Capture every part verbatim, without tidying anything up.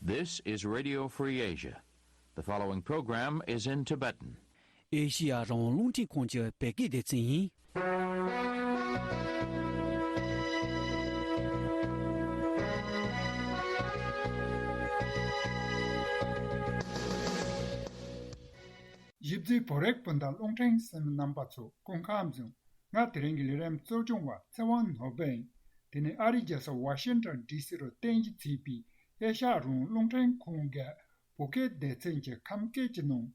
This is Radio Free Asia. The following program is in Tibetan. ཨེ་ཤི་ཡ་རང་དབང་རླུང་འཕྲིན་ཁང་གི་བོད་སྐད་སྡེ་ཚན་ཡིན། ཞིབ་འཚིག་བོད་རིགས་སྤུན་ཟླ་རླུང་འཕྲིན་གསན་མི་རྣམ་པ་ཚོ་སྐུ་ཁམས་བཟང་། ང་དེ་རིང་གི་ལས་རིམ་གཙོ་སྐྱོང་བ་ཚེ་དབང་ནོར་བུ་ཡིན། དེ་ནི་ཨ་རིའི་རྒྱལ་ས་ཝ་ཤིང་ཊོན་ཌི་སི་རུ་རྟེན་གཞི་བྱས་པའི་ཨེ་ཤ་ཡ་རང་དབང་རླུང་འཕྲིན་ཁང་གི་བོད་སྐད་སྡེ་ཚན་གྱི་ཁམས་སྐད་ཀྱི་ནང་།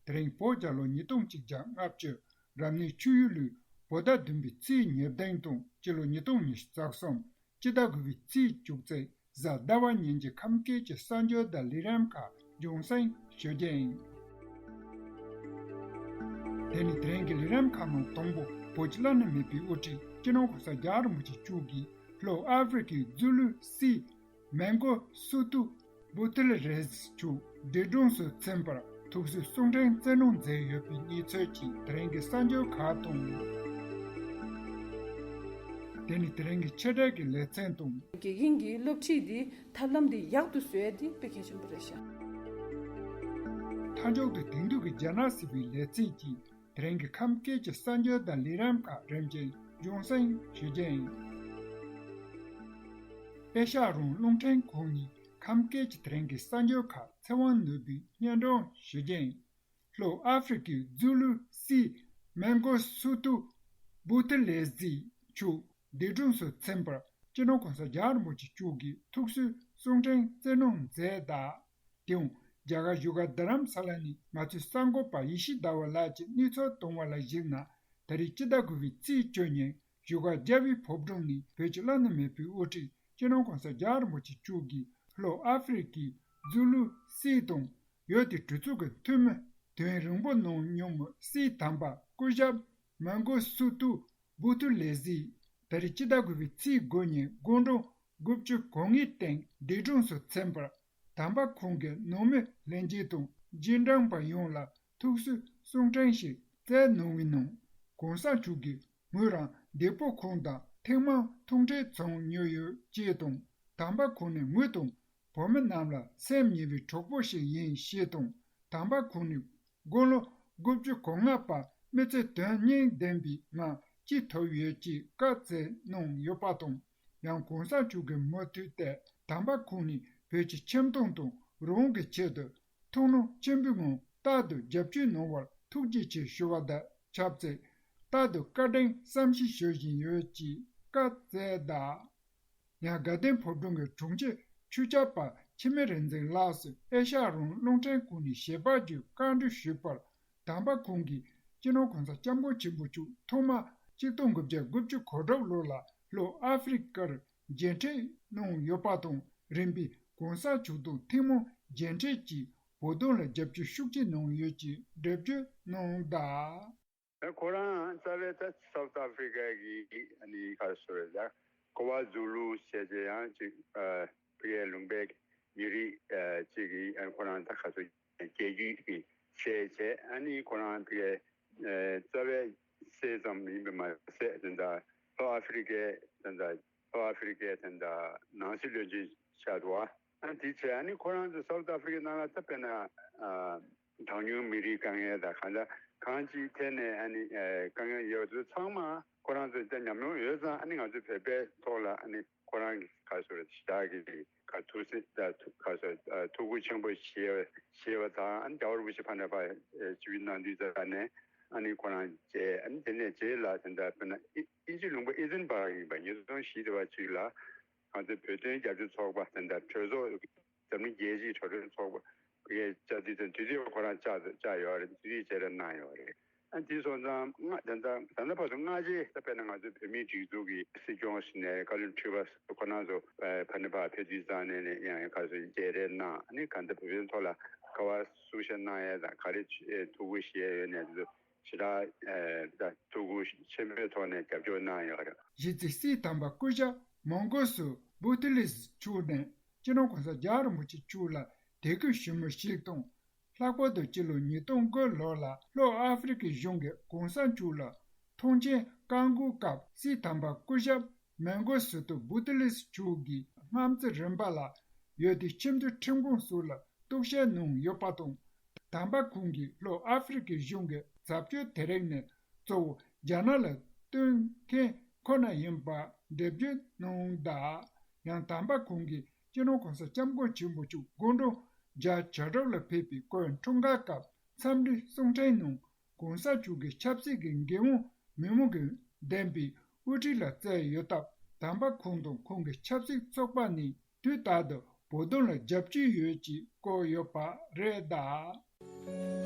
དེ་རིང་བོད་རྒྱལ་ལོ་ཉིས་སྟོང་གཅིག་བརྒྱ་ལྔ་བཅུ་རབ་གནས་ཆུ་ཡོས་ལོའི་བོད་ཟླ་བདུན་པའི་ཚེས་ཉེར་བདུན་དང་སྤྱི་ལོ་ཉིས་སྟོང་ཉི་ཤུ་རྩ་གསུམ་སྤྱི་ཟླ་དགུ་པའི་ཚེས་བཅུ་གཅིག་གཟའ་ཟླ་བ་ཉིན་གྱི་ཁམས་སྐད་ཀྱི་གསར་འགྱུར་དང་ལས་རིམ་ཁག་རྒྱང་སྲིང་ཞུ་རྒྱུ་ཡིན། དེ་ནི་དེ་རིང་གི་ལས་རིམ་ཁག་ནང་དང་པོ། བོད་ཀྱི་བླ་ན་མེད་པའི་དབུ་ཁྲིད་སྤྱི་ནོར་གོང་ས་རྒྱལ་བ་རིན་པོ་ཆེ་མཆོག་གིས་ལྷོ་ཨ་ཧྥེ་རི་ཁའི་མཛོ་ལུས་སྲས་མན་གོ་སུ་ཏུ་བུ་ཐི་ལི་རེས་མཆོག་འདས་གྲོངས་སུ་ཕྱིན་པར་ཐུགས་གསོའི་གསུང་འཕྲིན་བསྩལ་གནང་མཛད་ཡོད་པའི་གནས་ཚུལ་གྱི་དེ་རིང་གི་གསར་འགྱུར་ཁག་དང་། དེ་ནི་དེ་རིང་གི་ཆེད་སྒྲིག་གི་ལེ་ཚན་དང་། དགེ་རྒན་གྱི་སློབ་ཁྲིད་འདི་ཐབས་ལམ་འདི་ཡག་ཏུ་བཟོ་ཡ་འདི་དཔེ་གལ་ཆེན་པོ་རེད་ཤག་མཐའ་མཇུག་ཏུ་དེང་དུས་ཀྱི་རྒྱ་ནག་ཟེར་བའི་ལེ་ཚན་གྱིས་དེ་རིང་གི་ཁམས་སྐད་ཀྱི་གསར་འགྱུར་དང་ལས་རིམ་ཁག་རིམ་བཞིན་རྒྱང་སྲིང་ཞུ་རྒྱུ་ཡིན། ཨེ་ཤ་ཡ་རང་དབང་རླུང་འཕྲིན་ཁང་ནས་ཁམས་སྐད་ཀྱི་དེ་རིང་གི་གསར་འགྱུར་ཁག་ཚེ་དབང་ནོར་བུས་སྙན་སྒྲོན་ཞུ་རྒྱུ་ཡིན། ལྷོ་ཨ་ཧྥེ་རི་ཁའི་མཛོ་ལུས་སྲས་མན་གོ་སུ་ཏུ་བུ་ཐི་ལེ་ཛི་མཆོག་འདས་གྲོངས་སུ་ཕྱིན་པར་སྤྱི་ནོར་གོང་ས་རྒྱལ་བ་རིན་པོ་ཆེ་མཆོག་གིས་ཐུགས་གསོའི་གསུང་འཕྲིན་བསྩལ་གནང་མཛད་གདའ། དེའང་རྒྱ་གར་བཞུགས་སྒར་རྡ་རམ་ས་ལ་ནས་ང་ཚོའི་གསར་འགོད་པ་ཡེ་ཤེས་ཟླ་བ་ལགས་ཀྱིས་གནས་ཚུལ་བཏང་བ་ལ་གཞིགས་ན། ད་རེས་སྤྱི་ཟླ་དགུ་པའི་ཚེས་བཅུ་ཉིན་བཞུགས་སྒར་རྒྱལ་བའི་ཕོ་བྲང་ནས་བོད་ཀྱི་བླ་ན་མེད་པའི་དབུ་ཁྲིད་སྤྱི་ནོར་གོང་ས་རྒྱལ་བ་རིན་པོ་ཆེ་མཆོག་གིས་ལྷོ་ཨ་ཧྥེ་རི་ཁའི་མཛོ་ལུས་སྲས་དང་ཡུལ་དེའི་གྲོས་ཚོགས་ཀྱི་འཐུས་མི་དུས་ཡུན་རིང་པོ་གནང་མྱོང་མི་སྲས་དམ་པ་སྐུ་ཞབས་མན་གོ་སུ་ཏུ་བུ་ཐུ་ལེ་ཟི་ད་རེས་སྤྱི་ཟླ་དགུ་པའི་ཚེས་དགུ་ཉིན་དགུང་གྲངས་དགུ་བཅུ་གོ་ལྔའི་སྟེང་འདས་གྲོངས་སུ་ཕྱིན་པར། དམ་པ་ཁོང་གི་ནང་མི་ལྷན་རྒྱས་དང་རྗེས་འབྲང་པ་ཡོངས་ལ་ཐུགས་གསོའི་གསུང་འཕྲིན་ཞིག་བསྩལ་གནང་བའི་ནང་། གོང་ས་མཆོག་གིས་ངོས་རང་འདས་པོ་ཁོང་དང་ཐེངས་མང་ཐུག་འཕྲད་བྱུང་མྱོང་ཡོད་ཅེས་དང་། དམ་པ་ཁོང་ནས་ངོས་དང་བོད་མི་རྣམས་ལ་སེམས་ཉེ་བའི་གྲོགས་པོ་ཞིག་ཡིན་ཞེས་དང་། དམ་པ་ཁོང་ནས་དགུང་ལོ་དགུ་བཅུ་གོ་ལྔ་པ་མི་ཚེ་དོན་སྙིང་ལྡན་པའི་ངང་སྐྱེལ་ཐུབ་ཡོད་ཅེས་བཀའ་སྩལ་གནང་ཡོད་པ་དང་། ཡང་གོང་ས་མཆོག་གི་མུ་མཐུད་དེ་དམ་པ་ཁོང་ནས་བོད་ཀྱི་ཁྱིམ་སྟོང་དང་རང་དབང་གི་ཆེད་དུ་ཐུགས་སྣང་ཆེན་པོའི་ངང་རྟག་ཏུ་རྒྱབ་སྐྱོར་གནང་བར་ཐུགས་རྗེ་ཆེ་ཞུ་བ་དང་ཆབས་ཅིག་རྟག་ཏུ་བཀའ་དྲིན་བསམ་ཤེས་ཞུ་བཞིན་ཡོད་ཅེས་བཀའ་སྩལ་གདའ། ཡང་དགའ་ལྡན་ཕོ་བྲང་གི་དྲུང་ཆེ་ཆོས་སྐྱབས་པ་འཆི་མེད་རིག་འཛིན་ལགས་སུ་ཨེ་ཤ་ཡ་རང་དབང་རླུང་འཕྲིན་ཁང་ནས་ཞལ་པར་བརྒྱུད་བཀའ་འདྲི་ཞུས་པར། དམ་པ་ཁོང་གིས་སྤྱི་ནོར་གོང་ས་སྐྱབས་མགོན་ཆེན་པོ་མཆོག་ཐོག་མར་ཆིག་སྟོང་དགུ་བརྒྱ་དགུ་བཅུ་གོ་དྲུག་ལོ་ལ་ལྷོ་ཨ་ཧྥེ་རི་ཀར་མཇལ་འཕྲད་གནང་ཡོད་པ་དང་། རིམ་པས་གོང་ས་མཆོག་དང་ཐུན་མོང་མཇལ་འཕྲད་ཀྱིས་བོད་དོན་ལ་རྒྱབ་སྐྱོར་ཤུགས་ཆེ་གནང་ཡོད་ཅེས་འགྲེལ་བརྗོད་གནང་གདའ། ཁོ་རང་རྩ་བའི་ད་སའུ་ཐི་ཨ་ཧྥི་རི་ཀ་གི་ཨ་ནི་ག་རེ་ཟེར་རེད། ད་གོ་བ་ཛུ་ལུ་ཟེར་བྱས་ཡང་ཅིག་ཨ་ཕ་གིའི་ལུང་པའི་མི་རིགས་ཨ་ཅིག་གིས་ཨ་ཁོ་རང་ད་ག་ཚོད་རྒྱལ་རྒྱུད་ཀྱི་སྲས་བྱས། ཨ་ནི་ཁོ་རང་ཕ་གིའི་ཨ་རྩ་བའི་སྲས་ཙམ་ཡིན་པས་མ་ཟད། ད་ལྟ་ལྷོ་ཨ་ཧྥི་རི་ཀའི་ད་ལྟ་ལྷོ་ཨ་ཧྥི་རི་ཀའི་ད་ལྟ་ནང་སྲིད་བློན་ཆེན་ཆགས་འདུག་བ། ཨ་དེ་བྱས་ཨ་ནི་ཁོ་རང་ཚོ་སའུ་ཐི་ཨ་ཧྥི་རི་ཀའི་ནང་ལ་ད་དཔེར་ན་ཨ་གྲངས་ཉུང་མི་རིགས་དཀའ་ངལ་དང་གང་ལྟར་གང་ཅིའི་ཐད་ནས་ཨ་ནི་ཨ་དཀའ་ངལ་ཡོད་པ་ཚོ་ཚང་མ་ཁོ་རང་ཚོ་ད་ཉམས་མྱོང་ཡོད་ཙང་། ཨ་ནི་ང་ཚོ་བོད་པའི་ཐོག་ལ་ཨ་ནི་ཁོ་རང་གི་ག་རེ་ཟེར་ཞེ་དྲག་གི་ག་ཐུགས་སེམས་ད་ཐུགས་ག་རེ་ཟེར་ཐུགས་ཁུར་ཆེན་པོ་བཞེས་བཞེས་པ་དང་། ཨ་ནི་རྒྱལ་བ་རིན་པོ་ཆེ་ཕར་ནས་ཕར་ཆིབས་བསྒྱུར་གནང་དུས་ཙམ་ནས་ཨ་ནི་ཁོ་རང་མཇལ། ཨ་ནི་དེ་ནས་རྗེས་ལ་ད་ལྟ་དཔེར་ན་ཨི་ཨིན་ཇི་ལུང་པ་ཨེ་ཐན་པར་ཡིན་པ། ཉིས་སྟོང་བཞི་དེ་བ་ཅིག་ལ་ང་ཚོའི་བོད་དོན་རྒྱབ་སྐྱོར་ཚོགས་པ་ད་ལྟ་གྲོས་ཚོགས། འཛམ་གླིང་རྒྱལ་སྤྱིའི་གྲོས་ཚོགས་པ་གིས་བཅའ་དུས་ཙམ་དུས་དེ་ཁོ་རང་བཅར་བཅར་ཡོད་རེད། དུས་དེ་མཇལ་འཕྲད་གནང་ཡོད་རེད། ཨ་དེ་སོང་ཙང་ད་ལྟ་ད་ལྟ་བར་དུ་སྔ་རྗེས་ད་དཔེར་ན་ང་ཚོའི་བོད་མིའི་སྒྲིག་འཛུགས་ཀྱི་སྲིད་སྐྱོང་ཟེར་ནས་བཀའ་བློན་ཁྲི་པ་ཁོ་རང་ཚོ་ཕ་ནས་ཕར་ཕེབས་དུས་ཙམ་ནས་ནས་ཡང་ག་ཚོད་མཇལ་འཕྲད་གནང་། ཨ་ནི་གང་ལྟར་བོད་དོན་ཐོག་ལ་ག་བ་གསུང་བཤད་གནང་ཡས་དང་ག་རེ་ཐུགས་ཁུར་བཞེས་ཡོད་ནས་དེ་ཚོ་ཞེ་དྲག་ད་ཐུགས་ཁུར་ཆེན་པོའི་ཐོག་ནས་རྒྱབ་སྐྱོར་གནང་ཡོད་རེད། གཞི་རྩའི་སྲས་དམ་པ་སྐུ་ཞབས་མོན་གྷོ་སུ་བུ་ཏི་ལིས་མཆོག་ནས་སྤྱི་ནོར་གོང་ས་རྒྱལ་བ་རིན་པོ་ཆེ་མཆོག་ལ་དད་གུས་ཞུ་མུས་ཤིག་དང་། ལྷག་པར་དུ་སྤྱི་ལོ་ཉིས་སྟོང་དགུ་ལོ་ལ་ལྷོ་ཨ་ཧྥེ་རི་ཁའི་གཞུང་གིས་གོང་ས་མཆོག་ལ་ཐོངས་མཆན་བཀའ་འགུག་སྐབས། སྲས་དམ་པ་སྐུ་ཞབས་མོན་གྷོ་སུ་ཏུ་བུ་ཏི་ལིས་མཆོག་གིས་སྔ་ཚེ་རིམ་པ་ལ་ ཡོད་དེ། ཆེས་མཐོའི་ཁྲིམས་ཁང་སོགས་ལ་གཏུག་བཤེར་གནང་ཡོད་པ་དང་། དམ་པ་ཁོང་གིས་ལྷོ་ཨ་ཧྥེ་རི་ཁའི་གཞུང་གི་བྱ་སྤྱོད་དེ་རིགས་ནི་གཙོ་བོ་རྒྱ་ནག་ལ་བསྟུན་མཁན་ཁོ་ན་ཡིན་པ་འགྲེལ་བརྗོད་གནང་གདའ། ཡང་དམ་པ་ཁོང་གིས་སྤྱི་ནོར་༸གོང་ས་༸སྐྱབས་མགོན་ཆེན་པོ་མཆོག་དགུང་གྲངས་བརྒྱད་ཅུ་གྱ་དྲུག་ལ་ཕེབས་པའི་སྐུའི་འཁྲུངས་སྐར་སྐབས་འཚམས་འདྲི་གསུང་འཕྲིན་ནང་༸གོང་ས་མཆོག་གི་ཆབ་སྲིད་ཀྱི་འགན་དབང་མི་མང་གི་ལྡན་པའི་དབུ་ཁྲིད་ལ་བསྩལ་ཡོད་སྟབས། དམ་པ་ཁོང་དང་ཁོང་གི་ཆབ་སྲིད་ཚོགས་པ་ནི་དུས་རྟག་ཏུ་བོད་དོན་ལ་རྒྱབ་སྐྱོར་ཡོད་ཅེས་བཀོད་ཡོད་པ་རེད་གདའ།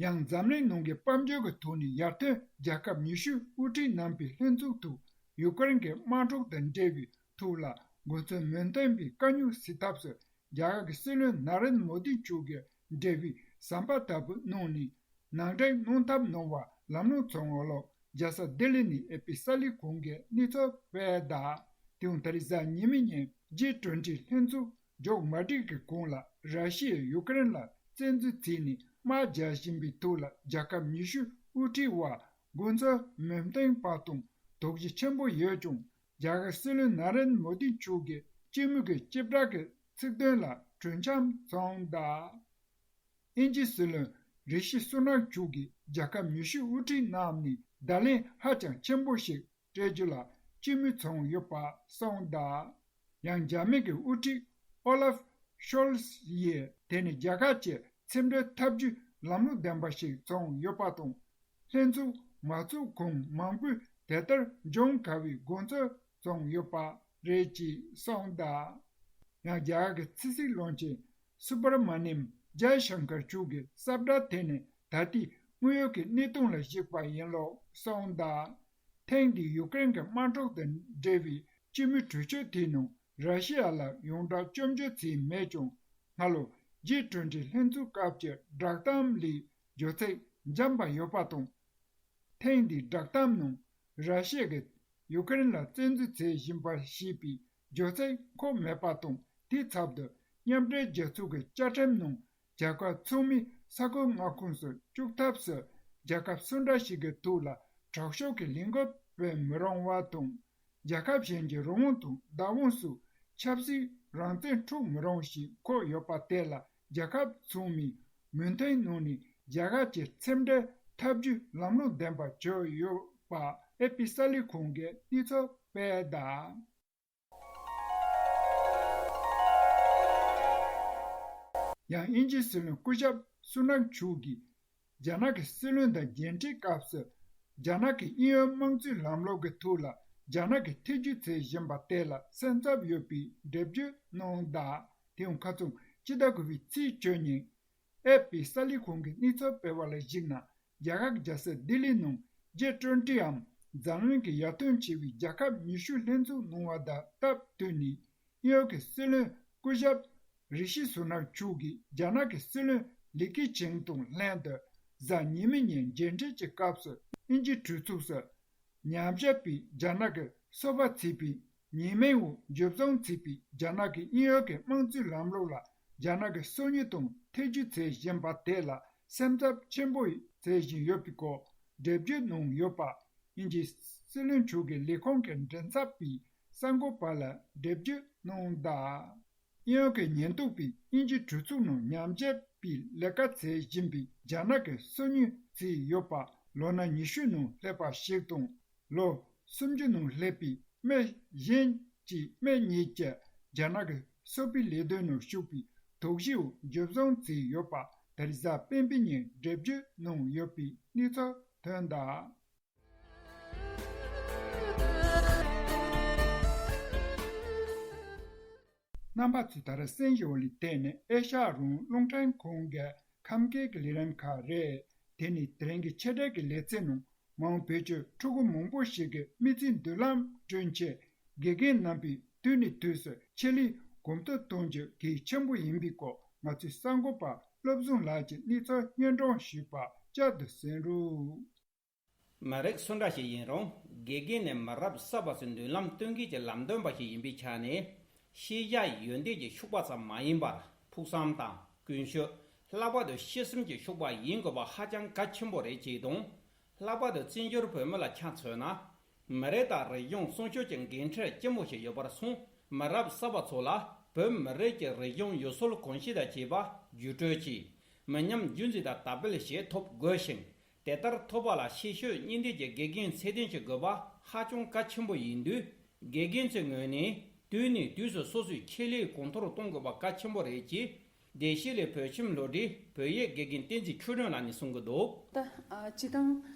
ཡང་འཛམ་གླིང་ནང་གི་དཔལ་འབྱོར་གྱི་ཐོག་ནས་ཡར་ཐོན་རྒྱལ་ཁབ་ཉི་ཤུ་དབུ་ཁྲིད་རྣམ་པའི་ལྷན་ཚོགས་ཐོག་ཡུ་ཀེ་རེན་གྱི་དམག་འཁྲུག་དང་འབྲེལ་བའི་ཐོག་ལ་དགོས་ཚུལ་མོས་མཐུན་པའི་དཀའ་རྙོག་སེལ་ཐབས་སུ་རྒྱ་གར་གྱི་སྲིད་བློན་ནཱ་རེན་མོ་དི་མཆོག་གིས་འབྲེལ་བའི་ཟམ་པ་ལྟ་བུ་གནང་ནས་ནང་འདྲེན་གནང་ཐབས་གནང་བ་ལམ་ལྷོང་བྱུང་ཡོད་ལུགས་རྒྱལ་ས་ལྡི་ལི་ནས་ཨེ་པི་གསར་ལས་ཁང་གིས་གནས་ཚུལ་སྤེལ་གདའ། དེའང་ད་རེས་གཟའ་ཉི་མའི་ཉིན་ཇི་ཊུ་ཝེན་ཊི་ལྷན་ཚོགས་མཇུག་མ་སྒྲིལ་གྱི་གོང་ལ་ར་ཤི་ཡས་ཡུ་ཀེ་རེན་ལ་བཙན་འཛུལ་བྱས་ནས་དམག་རྒྱག་བཞིན་པའི་ཐོག་ལ་རྒྱལ་ཁབ་ཉི་ཤུ་དབུ་ཁྲིད་དབར་དགོས་ཚུལ་མོས་མཐུན་པ་དང་དོགས་གཞི་ཆེན་པོ་ཡོད་ཀྱང་རྒྱ་གར་སྲིད་བློན་ནཱ་རེན་མོ་དི་མཆོག་གིས་སྤྱི་མོས་ཀྱི་ལྕེ་བྲག་གི་ཚིག་དོན་ལ་གྲོས་འཆམ་བྱུང་གདའ། དབྱིན་ཇིའི་སྲིད་བློན་རི་ཤི་སུ་ནག་མཆོག་གིས་རྒྱལ་ཁབ་ཉི་ཤུ་དབུ་ཁྲིད་རྣམས་ནས་བརྡ་ལན་ཧ་ཅང་ཆེན་པོ་ཞིག་སྤྲད་རྒྱུ་ལ་སྤྱི་མོས་བྱུང་ཡོད་པ་གསུངས་གདའ། ཡང་རྒྱ་མི་གི་དབུ་ཁྲིད་ཨོ་ལཱབ་ཤོལ་ཚ་ཡིས་དེ་ནི་རྒྱལ་ཁབ་ཀྱི་ཕྱི་འབྲེལ་ཐབས་ཇུས་ལམ་ལུགས་ལྡན་པ་ཞིག་བྱུང་ཡོད་པ་དང་། ལྷན་ཚོགས་མ་ཚོགས་གོང་མང་པོས་དེ་ལྟར་འབྱུང་དཀའ་བའི་དགོངས་ཚུལ་བྱུང་ཡོད་པ་རེད་ཅེས་གསུངས་གདའ། ཡང་རྒྱ་གར་གྱི་ཕྱི་སྲིད་བློན་ཆེན་སུ་བྷ་ར་མ་ནིམ་ཇའི་ཤང་ཀར་མཆོག་གིས་ས་བཀྲ་དེ་ནི་ད་ལྟའི་དངོས་ཡོད་ཀྱི་གནས་སྟངས་ལ་གཞིགས་པ་ཡིན་ལུགས་གསུངས་གདའ། ཐེངས་འདིའི་ཡུ་ཀེ་རེན་གྱི་དམག་འཁྲུག་དང་འབྲེལ་བའི་སྤྱི་མོས་གྲོས་ཆོད་དེའི་ནང་ར་ཤི་ཡ་ལ་ཡོངས་གྲགས་སྐྱོན་བརྗོད་བྱས་མེད་ཀྱང་། སྔ་ལོ་ཇི་ཊུ་ཝེན་ཊི་ལྷན་ཚོགས་སྐབས་ཀྱི་བསྒྲགས་གཏམ་ལས་བརྗོད་ཚིག་འཇམ་པ་ཡོད་པ་དང་། ཐེངས་འདིའི་བསྒྲགས་གཏམ་ནང་ར་ཤི་ཡ་གིས་ཡུ་ཀེ་རེན་ལ་བཙན་འཛུལ་བྱེད་བཞིན་པ་ཞེས་པའི་བརྗོད་ཚིག་འཁོད་མེད་པ་དང་། དེའི་ཚབ་ཏུ་མཉམ་འབྲེལ་རྒྱལ་ཚོགས་ཀྱི་བཅའ་ཁྲིམས་ནང་རྒྱལ་ཁབ་ཚང་མས་ས་ཁུལ་མངའ་ཁོངས་སུ་བཅུག་ཐབས་སུ་རྒྱལ་ཁབ་སུ་འདྲ་ཞིག་གི་ཐོག་ལ་དྲག་ཤུགས་ཀྱི་ལས་འགུལ་སྤེལ་མི་རུང་བ་དང་། རྒྱལ་ཁབ་གཞན་གྱི་རང་དབང་དང་བདག་དབང་སོགས་ཆབ་སྲིད་རང་བཙན་འཕྲོག་མི་རུང་ཞེས་འཁོད་ཡོད་པ་དེ་ལ་རྒྱལ་ཁབ་ཚང་མས་མོས་མཐུན་གནང་ནས་རྒྱ་གར་གྱི་ཕྱི་འབྲེལ་ཐབས་ཇུས་ལམ་ལུགས་ལྡན་པ་བྱས་ཡོད་པ་ཨེ་པི་གསར་ལས་ཁང་གིས་གནས་ཚུལ་སྤེལ་གདའ། ཡང་དབྱིན་ཇིའི་སྲིད་བློན་སྐུ་ཞབས་སུ་ནག་མཆོག་གིས་རྒྱ་ནག་གི་སྲིད་བློན་དང་མཇལ་འཕྲད་སྐབས་སུ་རྒྱ་ནག་གི་དབྱིན་ཡུལ་དམངས་གཙོའི་ལམ་ལུགས་ཀྱི་ཐོག་ལ་རྒྱ་ནག་གིས་ཐེ་ཇུས་བྱེད་བཞིན་པ་དེ་ལ་སེམས་འཚབ་ཡོད་པའི་འགྲེལ་བརྗོད་གནང་གདའ། དེའང་ཁ་སང་སྤྱི་ཟླ་དགུ་པའི་ཚེས་བཅུ་ཉིན་ཨེ་པི་གསར་ལས་ཁང་གིས་གནས་ཚུལ་སྤེལ་བ་ལ་གཞིགས་ན། རྒྱ་གར་རྒྱལ་ས་ལྡི་ལི་ནང་ཇི་ཊུ་ཝེན་ཊིའམ་འཛམ་གླིང་གི་ཡར་ཐོན་ཆེ་བའི་རྒྱལ་ཁབ་ཉི་ཤུ་ལྷན་འཛོམས་གནང་བ་དང་སྟབས་བསྟུན་ནས། དབྱིན་ཡུལ་གྱི་སྲིད་བློན་སྐུ་ཞབས་རི་ཤི་སུ་ནག་མཆོག་གིས་རྒྱ་ནག་གི་སྲིད་བློན་ལི་ཁི་ཆིང་དང་ལྷན་དུ་གཟའ་ཉི་མའི་ཉིན་མཇལ་འཕྲད་ཀྱི་སྐབས་སུ་དབྱིན་ཇིའི་གྲོས་ཚོགས་སུ། ཉམས་ཞིབ་པས་རྒྱ་ནག་གི་སོ་པ་ཚིག་པའི་ཉེས་མིང་འོག་འཇུ་བཟུང་བྱས་པའི་རྒྱ་ནག་གི་དབྱིན་ཡུལ་གྱི་དམངས་གཙོའི་ལམ་ལུགས་ལ་རྒྱ་ནག་གི་སོ་ཉུལ་དང་ཐེ་ཇུས་བྱེད་བཞིན་པ་དེ་ལ་སེམས་འཚབ་ཆེན་པོ་བྱེད་བཞིན་ཡོད་པའི་སྐོར་འགྲེལ་བརྗོད་གནང་ཡོད་པ། དབྱིན་ཇིའི་སྲིད་བློན་མཆོག་གི་ལས་ཁུངས་ཀྱི་མགྲིན་ཚབ་པས་གསར་འགོད་པ་ལ་འགྲེལ་བརྗོད་གནང་གདའ། དབྱིན་ཡུལ་གྱི་ཉེན་རྟོག་པས་དབྱིན་ཇིའི་གྲོས་ཚོགས་ནང་ཉམས་ཞིབ་པའི་ལས་ཀ་བྱེད་བཞིན་པའི་རྒྱ་ནག་གི་སོ་ཉུལ་བྱས་ཡོད་པ་ལོ་ན་ཉི་ཤུ་ནང་སླེབས་པ་ཞིག་དང་། ལོ་སུམ་ཅུ་ནང་སླེབས་པའི་མི་གཞན་གྱི་མི་གཉིས་ཀྱིས་རྒྱ་ནག་གི་སོ་པའི་ལས་དོན་ནང་ཞུགས་པའི་དོགས་གཞིའི་འོག་འཇུ་བཟུང་བྱས་ཡོད་པ་དེ་རིང་གཟའ་སྤེན་པའི་ཉིན་འགྲེལ་བརྗོད་གནང་ཡོད་པའི་གནས་ཚུལ་ཐོན་གདའ། རྣམ་པ་ཚོས་ད་རེས་གསན་བཞིན་པ་ལས་དེ་ནི་ཨེ་ཤ་ཡ་རང་དབང་རླུང་འཕྲིན་ཁང་གི་ཁམས་སྐད་ཀྱི་ལས་རིམ་ཁག་རེད། དེ་ནི་དེ་རིང་གི་ཆེད་སྒྲིག་གི་ལེ་ཚན་ནང་མ་འོངས་བོད་ཀྱི་ཕྲུ་གུ་མང་པོ་ཞིག་གི་མི་ཚེའི་མདུན་ལམ་བསྐྲུན་ཆེད་དགེ་རྒན་རྣམ་པས་དུས་ནས་དུས་སུ་ཆེད་ལས་གོམ་སྟབས་གཏོང་རྒྱུ་གལ་ཆེན་པོ་ཡིན་པའི་སྐོར་ང་ཚོའི་གསར་འགོད་པ་བློ་བཟང་ལགས་ཀྱིས་གནས་ཚུལ་སྙན་སྒྲོན་ཞུས་པ་བསྐྱར་དུ་གསན་རོགས། མི་རིགས་སུ་འདྲ་ཞིག་ཡིན་རུང་། དགེ་རྒན་ནི་མི་རབས་གསར་པ་ཚོའི་མདུན་ལམ་སྟོན་མཁན་གྱི་ལམ་སྟོན་པ་ཞིག་ཡིན་པའི་ཆ་ནས། ཤེས་བྱ་ཡོན་ཏན་གྱི་ཤུགས་པ་ཙམ་མ་ཡིན་པར། ཕུགས་བསམ་དང་ཀུན་སྤྱོད། ལྷག་པར་དུ་སྤྱི་སེམས་ཀྱི་ཤུགས་པ་ཡིན་དགོས་པ་ཧ་ཅང་གལ་ཆེན་པོ་རེད་ཅེས་དང་། ལྷག་པར་དུ་བཙན་བྱོལ་བོད་མི་ལ་ཆ་མཚོན་ན། མི་རིགས་དང་རིག་གཞུང་སྲུང་སྐྱོབ་ཀྱི་འགན་འཁྲི་ལྕི་མོ་ཞིག་ཡོད་པར་སོང་། མི་རབས་གསར་པ་ཚོ་ལ་བོད་མི་རིགས་ཀྱི་རིག་གཞུང་ཡུལ་སྲོལ་གོམས་གཤིས་དང་བཅས་པ་བརྒྱུད་སྤྲོད་ཀྱིས། མི་ཉམས་རྒྱུན་འཛིན་དང་དར་སྤེལ་བྱེད་ཐུབ་དགོས་ཤིང་། དེ་ལྟར་ཐུབ་པ་ལ་ཤེད་ཤུགས་གཉིས་ལྡན་གྱི་དགེ་རྒན་ཚད་ལྡན་ཞིག་དགོས་པ་ཧ་ཅང་གལ་ཆེན་པོ་ཡིན་དུས། དགེ་རྒན་ཚོའི་ངོས་ནས་དུས་ནས་དུས་སུ་སོ་སོའི་ཆེད་ལས་གོང་མཐོར་གཏོང་དགོས་པ་གལ་ཆེན་པོ་རེད་ཅེས། བདེ་སྐྱིད་ལས་བོད་ཁྱིམ་སློབ་གྲྭའི་བོད་ཡིག་དགེ་རྒན་བསྟན་འཛིན་ཆོས་སྒྲོན་ལགས་ནས་གསུང་གི་འདུག། ད་ཨ་སྤྱི་བཏང་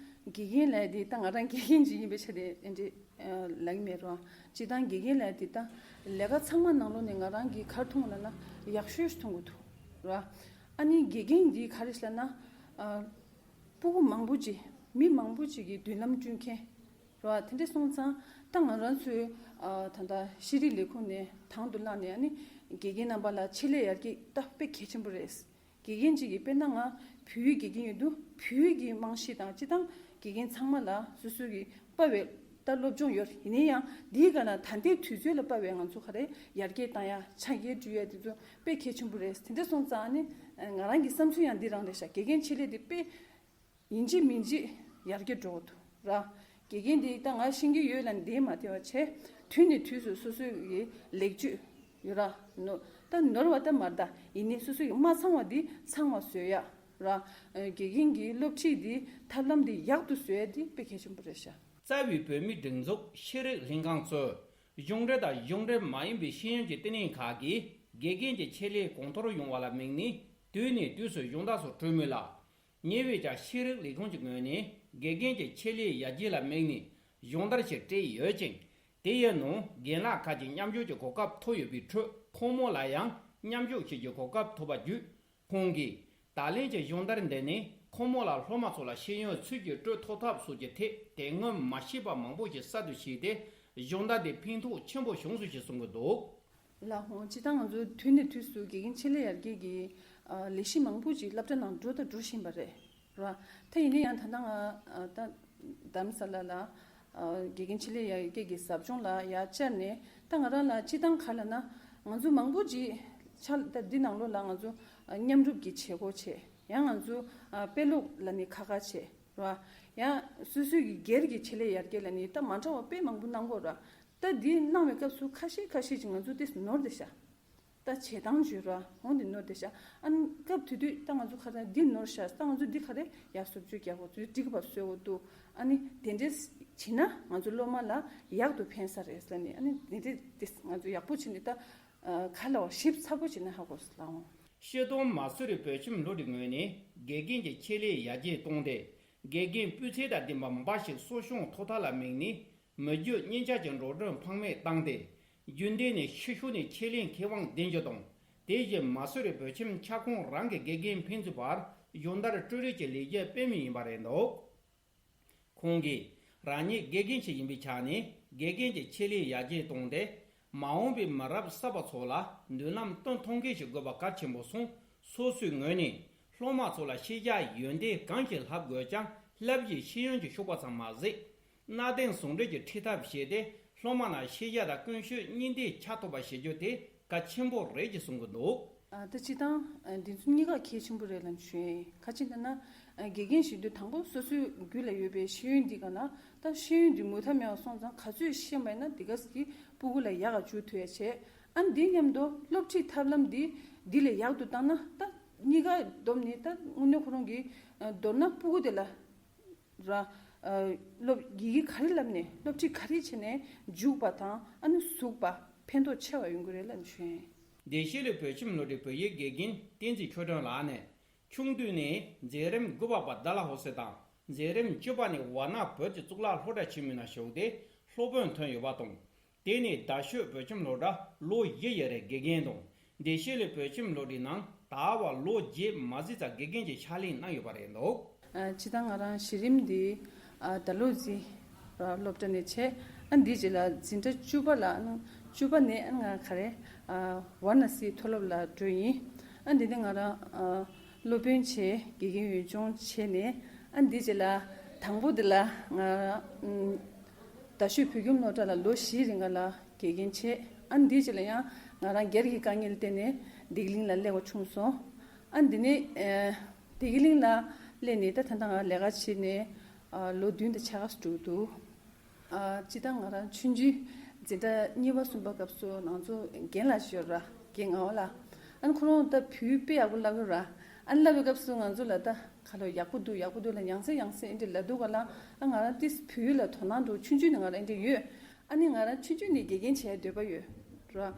དགེ་རྒན་ལབ་དེ་ད་ང་རང་དགེ་རྒན་ཅིག་ཡིན་པའི་ཆ་ནས་ཨེ་འདྲ་ཨ་ལབ་ཀྱི་མེད་རུང་། སྤྱི་བཏང་དགེ་རྒན་ལབ་དེ་ད་ལས་ཀ་ཚང་མ་ནང་ལོགས་ནས་ང་རང་གིས་ག་རེ་མཐོང་ལབ་ན་ཡག་ཤོས་ཤིག་མཐོང་གི་འདུག་ར། ཨ་ནི་དགེ་རྒན་འདི་ག་རེ་ལབ་ན་ཨ་སྤུ་གུ་མང་པོ་ཅིག་མི་མང་པོ་ཅིག་གི་མདུན་ལམ་བསྐྲུན་མཁན། རེད་བ། དེ་འདྲ་སོང་ཙང་ད་ང་རང་ཚོའི་ཨ་ད་ལྟ་ཤེས་རིག་ལས་ཁུངས་ནས་དང་དུ་བླངས་ནས་ཨ་ནི་དགེ་རྒན་རྣམ་པ་ལ་ཆེད་ལས་ཡར་རྒྱས་ད་དཔེ་གལ་ཆེན་པོ་རེད། དགེ་རྒན་གཅིག་གིས་དཔེར་ན་ང་བོད་ཡིག་དགེ་རྒན་ཡིན་དུས་བོད་ཡིག་གི་རྨང་གཞི་དང་སྤྱི་བཏང་དགེ་རྒན་ཚང་མ་ལ་སོ་སོ་གི་དཔའ་བའི་ད་སློབ་སྦྱོང་ཡོད་རེད། ཡིན་ན་ཡང་འདིའི་སྒང་ལ་ད་ལྟའི་དུས་ཚོད་ལ་དཔའ་བའི་ང་ཚོ་ག་རེ་ཡར་རྒྱས་བཏང་ཡ་ཆ་རྐྱེན་བསྐྲུན་ཡ་དེ་ཚོ་དཔེ་གལ་ཆེན་པོ་རེད། དེ་འདྲ་སོང་ཙང་ཨ་ནི་ང་རང་གི་བསམ་ཚུལ་ཡང་འདི་རང་རེད་ཤག། དགེ་རྒན་ཆེད་ལས་དེ་དཔེ་ཡིན་གཅིག་མིན་གཅིག་ཡར་རྒྱས་འགྲོ་གི་འདུག་ར། དགེ་རྒན་འདི་ད་ང་ཤེས་ཀྱི་ཡོད་ལབ་འདི་མ་བལྟས་པ་བྱས། དུས་ནས་དུས་སུ་སོ་སོའི་གི་ལེགས་བཅོས་ཡོད་ར་ནོར། ད་ནོར་བ་ད་མ་རེད། ད་ཡིན་ནའི་སོ་སོའི་གི་མ་ཚང་བ་འདི་ཚང་བ་བཟོ་ཡ་ར། དགེ་རྒན་གྱི་སློབ་ཁྲིད་འདི་ཐབས་ལམ་འདི་ཡག་ཏུ་བཟོ་ཡ་འདི་དཔེ་གལ་ཆེན་པོ་རེད་ཤག། རྩ་བའི་བོད་མིའི་སྒྲིག་འཛུགས་ཤེས་རིག་ལྷན་ཁང་གཙོས་གཞུང་འབྲེལ་དང་གཞུང་འབྲེལ་མ་ཡིན་པའི་ཤེས་ཡོན་གྱི་བསྟི་གནས་ཁག་གིས་དགེ་རྒན་གྱི་ཆེད་ལས་གོང་མཐོར་ཡོང་བ་ལ་དམིགས་ནས་དུས་ནས་དུས་སུ་སྦྱོང་བརྡར་སོགས་སྤྲོད་མུས་ལ། ཉེ་བའི་ཆར་ཤེས་རིག་ལས་ཁུངས་ཀྱི་ངོས་ནས་དགེ་རྒན་གྱི་ཆེད་ལས་ཡར་རྒྱས་ལ་དམིགས་ནས་སྦྱོང་བརྡར་ཞིག་སྤྲད་ཡོད་ཅིང་། དེ་ཡི་ནང་རྒན་ལགས་ཁག་ཅིག་མཉམ་ཞུགས་ཀྱི་གོ་སྐབས་ཐོབ་ཡོད་པའི་ཁྲོད་ཁོང་མོ་ལ་ཡང་མཉམ་ཞུགས་བྱེད་རྒྱུའི་གོ་སྐབས་ཐོབ་པ་བརྒྱུད། ཁོང་གིས་ད་ལན་གྱི་སྦྱོང་བརྡར་འདི་ནི་ཁོང་མོ་ལ་སློབ་མ་ཚོ་ལ་ཤེས་ཡོན་ཚུལ་གྱིས་སྤྲོད་ཐུབ་ཐབས་སོགས་ཀྱི་ཐད་དེ་སྔོན་མ་ཤེས་པ་མང་པོ་ཞིག་གསར་དུ་ཤེས་ཏེ་སྦྱོང་བརྡར་འདི་ཕན་ཐོགས་ཆེན་པོ་བྱུང་སོང་ཞེས་གསུང་གི་འདུག། ལགས་འོང་། སྤྱིར་བཏང་ང་ཚོ་དུས་ནས་དུས་སུ་དགེ་རྒན་ཆེད་ལས་ཡར་རྒྱས་ཀྱི་ཨ་ལས་གཞི་མང་པོ་ཅིག་སློབ་གྲྭ་ནང་འགྲོ་དང་འགྲོ་བཞིན་པ་རེད་ར། ད་ཡིན་ན་ཡང་ད་ལྟ་ང་ཨ་ད་རྡ་རམ་ས་ལ་ལ་ཨ་དགེ་རྒན་ཆེད་ལས་ཡར་རྒྱས་ཀྱི་ཟབ་སྦྱོང་ལ་ཡར་བཅར་ནས། ད་ང་རང་ལ་སྤྱིར་བཏང་ག་ལབ་ན་ང་ཚོ་མང་པོ་ཅིག་ཆ་ད་འདི་ནང་ལོགས་ལ་ང་ཚོ་ཨ་མཉམ་རུབ་ཀྱི་བྱེད་སྒོ་བྱས། ཡང་ང་ཚོ་ཨ་དཔེ་ཀློག་ལབ་ནས་ཁ་ཁ་བྱས་ར། ཡང་སོ་སོའི་གི་སྒེར་གྱི་ཆེད་ལས་ཡར་རྒྱས་ལབ་ནས་ད་མ་འདྲ་བ་དཔེ་མང་པོ་གནང་གོ་ར། ད་འདི་གནང་བའི་སྐབས་སུ་ཁ་ཤས་ཁ་ཤས་ཅིག་ང་ཚོ་ཏིས་ནོར་བསྡད་ཤག། ད་བྱེད་སྟངས་བརྗོད་ར་འོང་དེ་ནོར་བསྡད་ཤག། ཨ་ནི་སྐབས་དེ་དུས་ད་ང་ཚོ་ཁ་ད་འདི་ནོར་ཤག། ད་ང་ཚོ་འདི་ག་རེ་ཡར་བཟོ་བཅོས་རྒྱག་དགོས། དེ་འགྲིག་པ་བཟོ་དགོས་འདུག། ཨ་ནི་དེ་འདྲས་བྱེད་ན་ང་ཚོ་སློབ་མ་ལ་ཡག་ཏུ་ཕན་ས་རེད་ཟེར་ནས། ཨ་ནི་དེ་འདྲས་ཏིས་ང་ཚོ་ཡག་པོ་བྱེད་ནས་ད་ག་ལ་བ་ཞིབ་ཚགས་པོ་བྱེད་ན་ཧ་གོ་སོང་། ལགས་འོང་། སྤྱི་བཏང་མ་སུ་རི་བོད་ཁྱིམ་སློབ་གྲྭའི་ངོས་ནས་དགེ་རྒན་གྱི་ཆེད་ལས་ཡར་རྒྱས་བཏང་སྟེ། དགེ་རྒན་སྤུས་ཚད་དང་ལྡན་པ་འབའ་ཞིག་གསོ་སྐྱོང་ཐུབ་ཐབས་ལ་དམིགས་ནས། མི་རྒྱུ་གཉིས་ཆ་གྱི་འགྲོ་གྲོན་ཕངས་མེད་བཏང་སྟེ། རྒྱུན་ལྡན་ནས་ཕྱི་ཕྱོགས་ནས་ཆེད་ལས་མཁས་དབང་འདེམས་རྒྱུ་དང་། དེ་བཞིན་མ་སུ་རི་བོད་ཁྱིམ་ཁྱབ་ཁོངས་རང་གི་དགེ་རྒན་ཕན་ཚུན་བར་སྦྱོང་བརྡར་སྤྲོད་རེས་ཀྱི་ལས་གཞི་སྤེལ་མུས་ཡིན་པ་རེད་འདུག། ཁོང་གིས་རང་ཉིད་དགེ་རྒན་ཞིག་ཡིན་པའི་ཆ་ནས་དགེ་རྒན་གྱི་ཆེད་ལས་ཡར་རྒྱས་བཏང་སྟེ། མ་འོངས་པའི་མི་རབས་གསར་པ་ཚོ་ལ་མདུན་ལམ་སྟོན་ཐུབ་མཁན་ཞིག་དགོས་པ་གལ་ཆེན་པོ་སོང་། སོ་སོའི་ངོས་ནས་སློབ་མ་ཚོ་ལ་ཤེས་བྱ་ཡོན་ཏན་གང་ཞིག་བསླབ་དགོས་ཀྱང་། བསླབ་གཞིའི་ཤེས་ཡོན་གྱི་ཤུགས་པ་ཙམ་མ་ཟད། གནའ་དེང་ཟུང་འབྲེལ་གྱི་ཁྲིད་ཐབས་བྱས་ཏེ། སློབ་མ་ནང་ཤེས་བྱ་དང་ཀུན་སྤྱོད་གཉིས་ལྡན་ཆགས་ཐུབ་པ་བྱེད་རྒྱུ་དེ་གལ་ཆེན་པོ་རེད་ཅེས་གསུང་གི་འདུག། ཨ་ད་སྤྱིར་བཏང་ཨ་འདི་ཚོ་གཉིས་ཀ་གལ་ཆེན་པོ་རེད་ལབ་ཞུ་ཡིན། ག་ཅི་ལབ་ན་ཨ་དགེ་རྒན་ཞིག་དུས་དང་པོ་སོ་སོའི་རྒྱུད་ལ་ཡོད་པའི་ཤེས་ཡོན་འདི་ག་ལ་ད་ཤེས་ཡོན་འདི་མུ་མཐའ་མེད་པ་སོང་ཙང་། ག་ཚོད་ཤེས་པ་ཡིན་ན་འདི་ག་གི་སྤུ་གུ་ལ་ཡག་ག་འཇུག་ཐུབ་ཡ་བྱས། ཨ་འདི་མཉམ་དུ་སློབ་ཁྲིད་ཐབས་ལམ་འདི་འདི་ལས་ཡག་ཏུ་བཏང་ན། ད་གཉིས་ཀ་བསྡོམས་ནས་ད་དངོས་གནས་ཁོ་རང་གི་ཨ་མདོར་ན་སྤུ་གུ་དེ་ལ་ར། ཨ་སློབ་ཡི་གེ་ག་རེ་བསླབ་ནས་སློབ་ཁྲིད་ག་རེ་བྱས་ནས་འཇུག་པ་དང་། ཨ་ནི་ཟུག་པ་ཕན་ཐོགས་ཆེ་བ་ཡོང་གི་རེད་ལབ་ནས་ཞུ་ཡིན། བདེ་སྐྱིད་ལས་བོད་ཁྱིམ་སློབ་གྲྭའི་བོད་ཡིག་དགེ་རྒན་བསྟན་འཛིན་ཆོས་སྒྲོན་ལགས་ནས། ཆུང་དུས་ནས་མཛད་རིམ་དགུ་པ་བར་ཌལ་ཧོ་སི་དང་། མཛད་རིམ་བཅུ་པ་ནས་ཝཱ་ཎ་བོད་ཀྱི་གཙུག་ལག་སློབ་གྲྭ་ཆེན་མོའི་ནང་ཞུགས་ཏེ་སློབ་དཔོན་ཐོན་ཡོད་པ་དང་། དེ་ནས་རྡ་ཤོད་བོད་ཁྱིམ་སློབ་གྲྭ་ལོ་བཞི་ཡི་རིང་དགེ་རྒན་དང་། བདེ་སྐྱིད་ལས་བོད་ཁྱིམ་སློབ་གྲྭའི་ནང་ད་བར་ལོ་བརྒྱད་མ་ཟིན་ཙམ་དགེ་རྒན་གྱི་ཕྱག་ལས་གནང་ཡོད་པ་རེད་འདུག། ཨ་སྤྱིར་བཏང་ང་རང་གཞི་རིམ་འདི་ཨ་ཌལ་ཧོ་སི་སློབ་གྲྭ་ནས་བྱས། ཨ་འདི་རྗེས་ལ་འཛིན་གྲྭ་བཅུ་པ་ལ་ཨ་ནི་བཅུ་པ་ནས་ཨ་ང་ག་རེ་ཨ་ཝཱ་ཎ་སིའི་མཐོ་སློབ་ལ་འགྲོ་ཡིན། ཨ་འདི་ནས་ང་རང་ཨ་སློབ་དཔོན་བྱས། དགེ་རྒན་འོས་སྦྱོང་བྱས་ནས། ཨ་འདི་རྗེས་ལ་དང་པོ་འདི་ལ་ང་ཨམ་རྡ་ཤོད་བོད་ཁྱིམ་སློབ་གྲྭ་ལ་ལོ་བཞིའི་རིང་ག་ལ་དགེ་རྒན་བྱས། ཨ་འདིའི་རྗེས་ལ་ཡང་ང་རང་སྒེར་གྱི་དཀའ་ངལ་བརྟེན་ནས་སྡིག་གླིང་ལ་སླེབས་པ་བྱུང་སོང་། ཨ་འདི་ནས་བདེ་སྐྱིད་གླིང་ལ་སླེབས་ནས་ད་ད་ལྟ་ང་ལས་ཀ་བྱས་ནས་ལོ་བདུན་དང་ཕྱེད་ཀ་ཙམ་འགྲོ་གི་འདུག་ཨ་སྤྱིར་བཏང་ང་རང་ཆུང་ཆུང་འཛིན་གྲྭ་གཉིས་པ་གསུམ་པ་སྐབས་སུ་ང་ཚོ་རྒན་ལགས་ཤིག་ཡོད་ར། རྒན་ངག་དབང་ལགས། ཨ་ནི་ཁོ་རང་ད་བོད་ཡིག་དཔེ་ཡག་པོ་བསླབ་ཡོད་ར། ཨ་ནི་བསླབ་པའི་སྐབས་སུ་ང་ཚོ་ལ་ད་ག་ལོ་ཡག་པོ་འདུག་ཡག་པོ་འདུག་ལ་ཡང་སེ་ཡང་སེ་ཨེ་འདྲ་ལབ་འདུག་ག་ལ། ཨ་ང་རང་ཏིས་བོད་ཡིག་ལ་དོ་སྣང་འདུག་ཆུང་ཆུང་ནས་ང་རང་ཨེ་འདྲ་ཡོད། ཨ་ནི་ང་རང་ཆུང་ཆུང་ནས་དགེ་རྒན་བྱས་འདོད་པ་ཡོད་ར།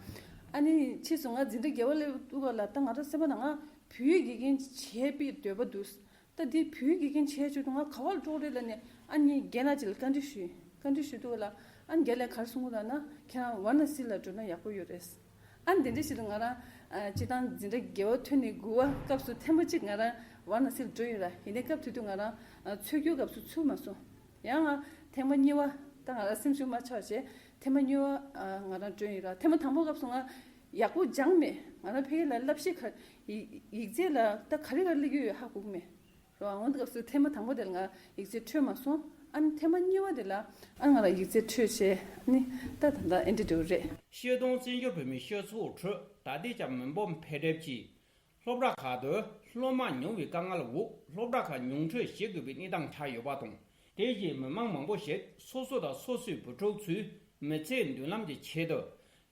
ཨ་ནི་ཕྱིས་སུ་ང་འཛིན་གྲྭ་བརྒྱད་པ་སླེབས་འདུག་ག་ལ་ད་ང་རང་སེམས་པ་ནང་ང་བོད་ཡིག་དགེ་རྒན་བྱས་པའི་འདོད་པ་འདུག་ད་འདི་བོད་ཡིག་དགེ་རྒན་བྱས་བཅུག་དུས་ང་ག་བར་འགྲོ་རེད་ལབ་ནས་ཨ་ནི་རྒན་ལགས་ཅིག་ལ་བཀའ་འདྲི་ཞུས། བཀའ་འདྲི་ཞུས་དུས་ལ་ཨ་ནི་རྒན་ལགས་ག་རེ་གསུང་གི་འདུག་ལབ་ན་ཁྱེད་རང་ཝ་ན་སི་ལ་འགྲོ་ན་ཡག་པོ་ཡོད་རེད། ཨ་ནི་དེ་འདྲ་ཞིག་ཏུ་ང་རང་ཨ་སྤྱིར་བཏང་འཛིན་གྲྭ་བརྒྱད་པ་ཐོན་ནས་དགུ་པ་སྐབས་སུ་ཐེངས་མ་གཅིག་ང་རང་ཝ་ན་སི་ལ་འགྲོ་ཡོད་ར། ཡིན་ནའི་སྐབས་དེ་དུས་ང་རང་ཨ་འཚོལ་རྒྱུའི་སྐབས་སུ་ཚུར་མ་སོང་། ཡང་ང་ཐེངས་མ་གཉིས་པ་ད་ང་རང་སེམས་ཤུགས་མ་ཆག་བྱས་ཐེངས་མ་གཉིས་པ་ཨ་ང་རང་འགྲོ་ཡོད་ར། ཐེངས་མ་དང་པོ་སྐབས་སུ་ང་ཡག་པོ་སྦྱངས་མེད། ང་རང་ཕ་གི་ལ་བསླབ་གཞི་ག་ཡིག་ཡིག་ཚད་ལ་ད་ག་རེ་ག་རེ་སླེབས་ཀྱི་ཡོད་ཧ་གོ་གི་མེད། རོ་ཨ་འོན་ཏེ་སྐབས་སུ་ཐེངས་མ་དང་པོ་དེ་ལ་ང་ཡིག་ཚད་འཕྲོད་མ་སོང་། ཨ་ནི་ཐེངས་མ་གཉིས་པ་དེ་ལ་ཨ་ང་ལ་ཡིག་ཚད་འཕྲོད་བྱས་ཨ་ནི་ད་ད་ལྟ་ཨེ་འདྲ་འགྲོ་རེད། ཤེས་ལྡན་བཙན་བྱོལ་བོད་མིའི་སྤྱི་ཚོགས་ཁྲོད་ད་ལྟའི་ཆར་མི་འབོར་འཕེལ་འགྲིབ་ཀྱིས་སློབ་གྲྭ་ཁག་ཏུ་སློབ་མ་ཉུང་བའི་དཀའ་ངལ་འོག་སློབ་གྲྭ་ཁག་ཉུང་འཕྲི་བྱེད་དགོས་པའི་གནས་སྟངས་ཆགས་ཡོད་པ་དང་། དེ་བཞིན་མི་མང་མང་པོ་ཞིག་སོ་སོ་དང་སོ་སོའི་བུ་ཕྲུག་ཚོའི་མི་ཚེའི་མདུན་ལམ་གྱི་ཆེད་དུ་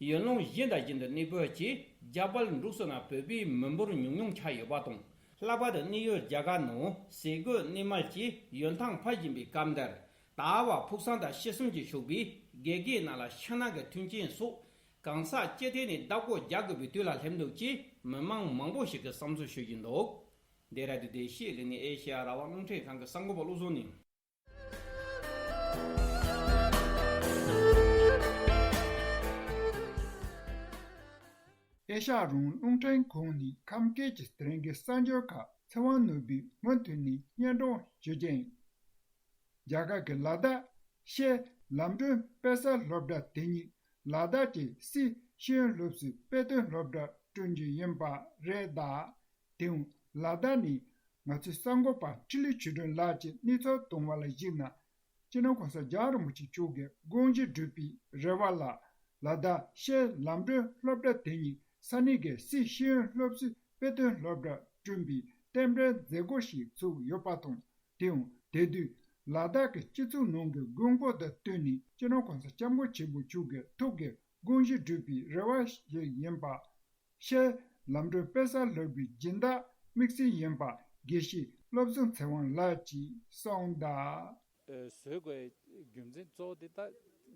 ཡུལ་ལུང་གཞན་དང་གཞན་དུ་གནས་སྤོས་ཀྱིས་རྒྱ་བལ་འབྲུག་སོགས་ནང་བོད་པའི་མི་འབོར་ཉུང་ཉུང་ཆགས་ཡོད་པ་དང་། ལྷག་པར་དུ་གནས་ཡུལ་རྒྱ་གར་ནང་ཟས་གོས་གནས་མལ་གྱི་ཡོན་ཐང་འཕར་བཞིན་པའི་སྐབས་འདིར་ད་བར་ཕུགས་བསམ་དང་ཤི་གསོན་གྱིས་ཕྱུག་པའི་དགེ་རྒན་རྣམས་ལ་ཕྱི་ནང་གི་མཐུན་རྐྱེན་སོགས་གང་ཟག་སྤྱི་ཐོག་ནས་བདག་པོ་རྒྱག་དགོས་པའི་དུས་ལ་སླེབས་འདུག་ཅེས་མི་མང་མང་པོ་ཞིག་གིས་བསམ་ཚུལ་ཤོད་བཞིན་འདུག་འདི་ར་དུ་བདེ་སྐྱིད་གླིང་ནས་ཨེ་ཤེ་ཡ་རང་དབང་རླུང་འཕྲིན་ཁང་གི་གསར་འགོད་པ་བློ་བཟང་ནས། ཨེ་ཤ་ཡ་རང་དབང་རླུང་འཕྲིན་ཁང་ནས་ཁམས་སྐད་ཀྱི་དེ་རིང་གི་གསར་འགྱུར་ཁག་ཚེ་དབང་ནོར་བུས་མུ་མཐུད་ནས་སྙན་སྒྲོན་ཞུ་རྒྱུ་ཡིན། རྒྱ་གར་གྱི་ལ་དྭགས་ཤེལ་ལམ་གྲོན་དཔེ་གསར་སློབ་གྲྭ་དེ་ཉིད་ལ་དྭགས་ཀྱི་སི་ཤེས་ཡོན་སློབ་གསོའི་དཔེ་སྟོན་སློབ་གྲྭ་བསྐྲུན་རྒྱུ་ཡིན་པ་རེད་གདའ། དེའང་ལ་དྭགས་ནས་ང་ཚོའི་གསར་འགོད་པ་འཕྲིན་ལས་ཆོས་སྒྲོན་ལགས་ཀྱིས་གནས་ཚུལ་བཏང་བ་ལ་གཞིགས་ན། སྤྱི་ནོར་གོང་ས་རྒྱལ་བ་རིན་པོ་ཆེ་མཆོག་གི་དགོངས་གཞི་སྒྲུབ་པའི་རེ་བ་ལ་ལ་དྭགས་ཤེལ་ལམ་གྲོན་སློབ་གྲྭ་དེ་ཉིད་ས་གནས་ཀྱི་སི་ཤེས་ཡོན་སློབ་གསོའི་དཔེ་སྟོན་སློབ་གྲྭ་བསྐྲུན་པའི་རྟེན་འབྲེལ་མཛད་སྒོ་ཞིག་ཚུགས་ཡོད་པ་དང་། དེའང་དེ་དུས་ལ་དྭགས་ཀྱི་སྤྱི་ཚོགས་ནང་གི་དགོས་མཁོ་དང་བསྟུན་ནས་སྤྱི་ནོར་གོང་ས་སྐྱབས་མགོན་ཆེན་པོ་མཆོག་གི་ཐུགས་ཀྱི་དགོངས་གཞི་སྒྲུབ་པའི་རེ་བ་ཞིག་ཡིན་པ། ཤེལ་ལམ་གྲོན་དཔེ་གསར་སློབ་གྲྭའི་སྦྱིན་བདག་དམིགས་བསལ་ཡིན་པ་དགེ་བཤེས་བློ་བཟང་ཚེ་དབང་ལགས་ཀྱིས་གསུངས་གདའ། བཟོ་དགོས་རྒྱུ་མཚན་གཙོ་བོ་དེ་ད་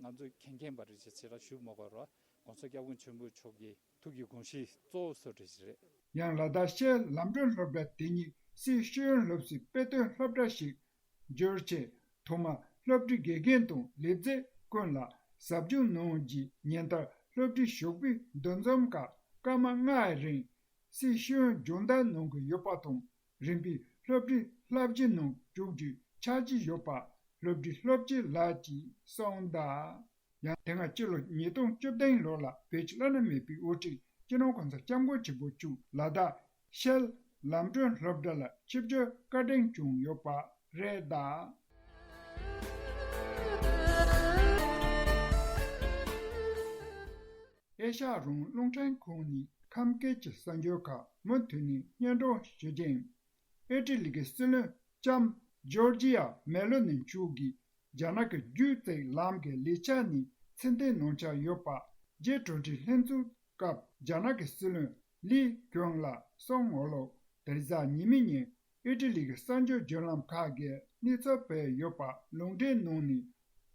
ང་ཚོ་མཁྱེན་མཁྱེན་པ་རེད་ཅེས་ཅེས་ར་ཞུ་མ་དགོས་ར། གོང་ས་སྐྱབས་མགོན་ཆེན་པོ་མཆོག་གི་ཐུགས་ཀྱི་དགོངས་གཞི་གཙོ་བོ་བཟོ་འདྲ་ཞིག་རེད། ཡང་ལ་དྭགས་ཤེལ་ལམ་གྲོན་སློབ་གྲྭ་དེ་ཉིད་སི་ཤེས་ཡོན་སློབ་གསོའི་དཔེ་སྟོན་སློབ་གྲྭ་ཞིག་བསྒྱུར་ཆེད་ཐོག་མར་སློབ་ཁྲིད་དགེ་རྒན་དང་ལས་བྱེད་ཀུན་ལ་ཟབ་སྦྱོང་གནང་རྗེས་ཉིན་ལྟར་སློབ་ཁྲིད་ཞོགས་པའི་འདུ་འཛོམས་སྐབས་སྐར་མ་ལྔའི་རིང་སི་ཤེས་ཡོན་སྦྱོང་བརྡར་གནང་གི་ཡོད་པ་དང་། རིམ་པས་སློབ་ཁྲིད་བསླབ་གཞི་ནང་འཇུག་རྒྱུའི་འཆར་གཞི་ཡོད་པ་སློབ་ཁྲིད་སློབ་སྤྱི་ལགས་ཀྱིས་གསུངས་གདའ། ཡང་དེ་སྔ་སྤྱི་ལོ་ཉིས་སྟོང་བཅུ་བདུན་ལོ་ལ་བོད་ཀྱི་བླ་ན་མེད་པའི་དབུ་ཁྲིད་སྤྱི་ནོར་གོང་ས་སྐྱབས་མགོན་ཆེན་པོ་མཆོག་ལ་དྭགས་ཤེལ་ལམ་གྲོན་སློབ་གྲྭ་ལ་ཆིབས་བསྒྱུར་བཀའ་དྲིན་བསྐྱངས་ཡོད་པ་རེད་གདའ། ཨེ་ཤ་ཡ་རང་དབང་རླུང་འཕྲིན་ཁང་ནས་ཁམས་སྐད་ཀྱི་གསར་འགྱུར་ཁག་མུ་མཐུད་ནས་སྙན་སྒྲོན་ཞུ་རྒྱུ་ཡིན། ཨི་ཊ་ལི་གི་སྲིད་བློན་ལྕམ་ཇོར་ཇི་ཡ་མེ་ལོ་ནི་མཆོག་གིས་རྒྱ་ནག་གི་རྒྱུད་བརྩེགས་ལམ་གྱི་ལས་འཆར་ནས་ཕྱིར་འཐེན་གནང་འཆར་ཡོད་པ་རྒྱལ་དོན་ཁྲི་ལྷན་ཚོགས་སྐབས་རྒྱ་ནག་གི་སྲིད་བློན་ལི་ཁེ་ཝང་ལ་གསུངས་ཡོད་ལུགས། དེ་རིང་གཟའ་ཉི་མའི་ཉིན་ཨི་ཊ་ལི་གི་གསར་འགྱུར་བརྒྱུད་ལམ་ཁག་གིས་གནས་ཚུལ་སྤེལ་ཡོད་པ་ལུང་འདྲེན་གནང་ནས་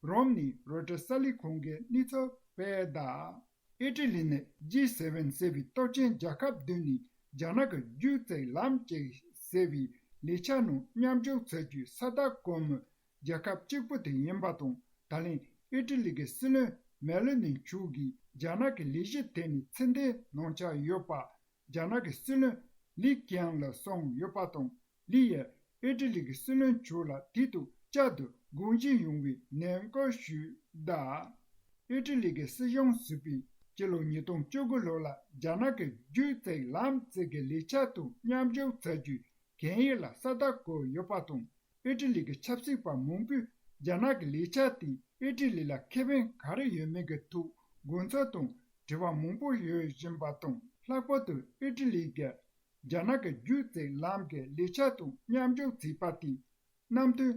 རོམ་ནས་རོའི་ཊར་གསར་ལས་ཁང་གིས་གནས་ཚུལ་སྤེལ་གདའ། ཨི་ཊ་ལི་ནི་ཇི་སེ་ཝེན་ཟེར་བའི་སྟོབས་ཆེན་རྒྱལ་ཁབ་བདུན་ནས་རྒྱ་ནག་གི་རྒྱུད་བརྩེགས་ལམ་གཅིག་ཟེར་བའི་ལས་འཆར་ནང་མཉམ་ཞུགས་བྱ་རྒྱུའི་ས་རྟགས་བཀོད་མི་རྒྱལ་ཁབ་གཅིག་པུ་དེ་ཡིན་པ་དང་། ད་ལན་ཨི་ཊ་ལི་གི་སྲིད་བློན་མེ་ལོ་ནི་མཆོག་གིས་རྒྱ་ནག་གི་ལས་གཞི་དེ་ནས་ཕྱིར་འཐེན་གནང་འཆར་ཡོད་པ་རྒྱ་ནག་གི་སྲིད་བློན་ལི་ཁེ་ཝང་ལ་གསུངས་ཡོད་པ་དང་། ལི་ཡིས་ཨི་ཊ་ལི་གི་སྲིད་བློན་མཆོག་ལ་དུས་དང་བསྐྱར་དུ་དགོངས་ཞུ་ཡོང་བའི་ནན་སྐུལ་ཞུས་གདའ། ཨི་ཊ་ལི་གི་སྲིད་གཞུང་ཟུར་པས་སྤྱི་ལོ་ཉིས་སྟོང་བཅུ་དགུ་ལོ་ལ་རྒྱ་ནག་གི་རྒྱུད་བརྩེགས་ལམ་བརྩེགས་ཀྱི་ལས་འཆར་དང་མཉམ་ཞུགས་བྱ་རྒྱུའི་གན་ཡིག་ལ་ས་རྟགས་བཀོད་ཡོད་པ་དང་། ཨི་ཊ་ལི་གི་ཆབ་སྲིད་པ་མང་པོས་རྒྱ་ནག་གི་ལས་འཆར་དེས་ཨི་ཊ་ལི་ལ་ཁེ་ཕན་ག་རེ་ཡོད་མེད་ཀྱི་ཐོག་དགོངས་ཚུལ་དང་དྲི་བ་མང་པོ་ཡོད་བཞིན་པ་དང་། ལྷག་པར་དུ་ཨི་ཊ་ལི་གི་ རྒྱ་ནག་གི་སྒྱུ་རྩལ་ལམ་གྱི་ལེགས་ཆ་དང་མཉམ་སྦྱོར་བྱས་པ་དེས། གནམ་དོན་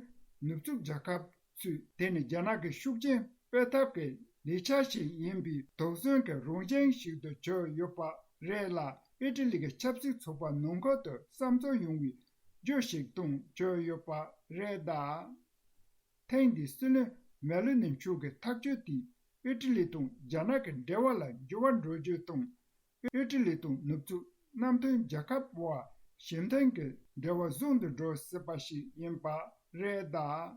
ནུབ་ཕྱོགས་རྒྱལ་ཁབ་ཚོས་དེ་ནི་རྒྱ་ནག་གི་ཤུགས་རྐྱེན་སྤེལ་ཐབས་ཀྱི་ལེགས་ཆ་ཞིག་ཡིན་པའི་དོགས་ཟོན་གྱི་རང་བཞིན་ཞིག་ཏུ་གྱུར་ཡོད་པ་རེད་ལ། ཨི་ཊ་ལི་གི་ཆབ་སྲིད་ཚོགས་པ་ནང་ཁུལ་དུ་བསམ་ཚུལ་ཡོང་བའི་རྒྱུ་ཞིག་ཏུ་གྱུར་ཡོད་པ་རེད་གདའ། ཐེངས་འདིའི་སྲིད་བློན་མེ་ལོ་ནི་མཆོག་གི་ཐག་གཅོད་དེས་ཨི་ཊ་ལི་དང་རྒྱ་ནག་གི་འབྲེལ་བ་ལ་འགྱུར་བ་འགྲོ་རྒྱུ་དང་། ཨི་ཊ་ལི་དང་ནུབ་ཕྱོགས་གནམ་མཐུན་རྒྱལ་ཁབ་བར་ཞི་མཐུན་གྱི་འབྲེལ་བ་ཟུང་དུ་འགྲོ་སྲིད་པ་ཞིག་ཡིན་པ་རེད་གདའ།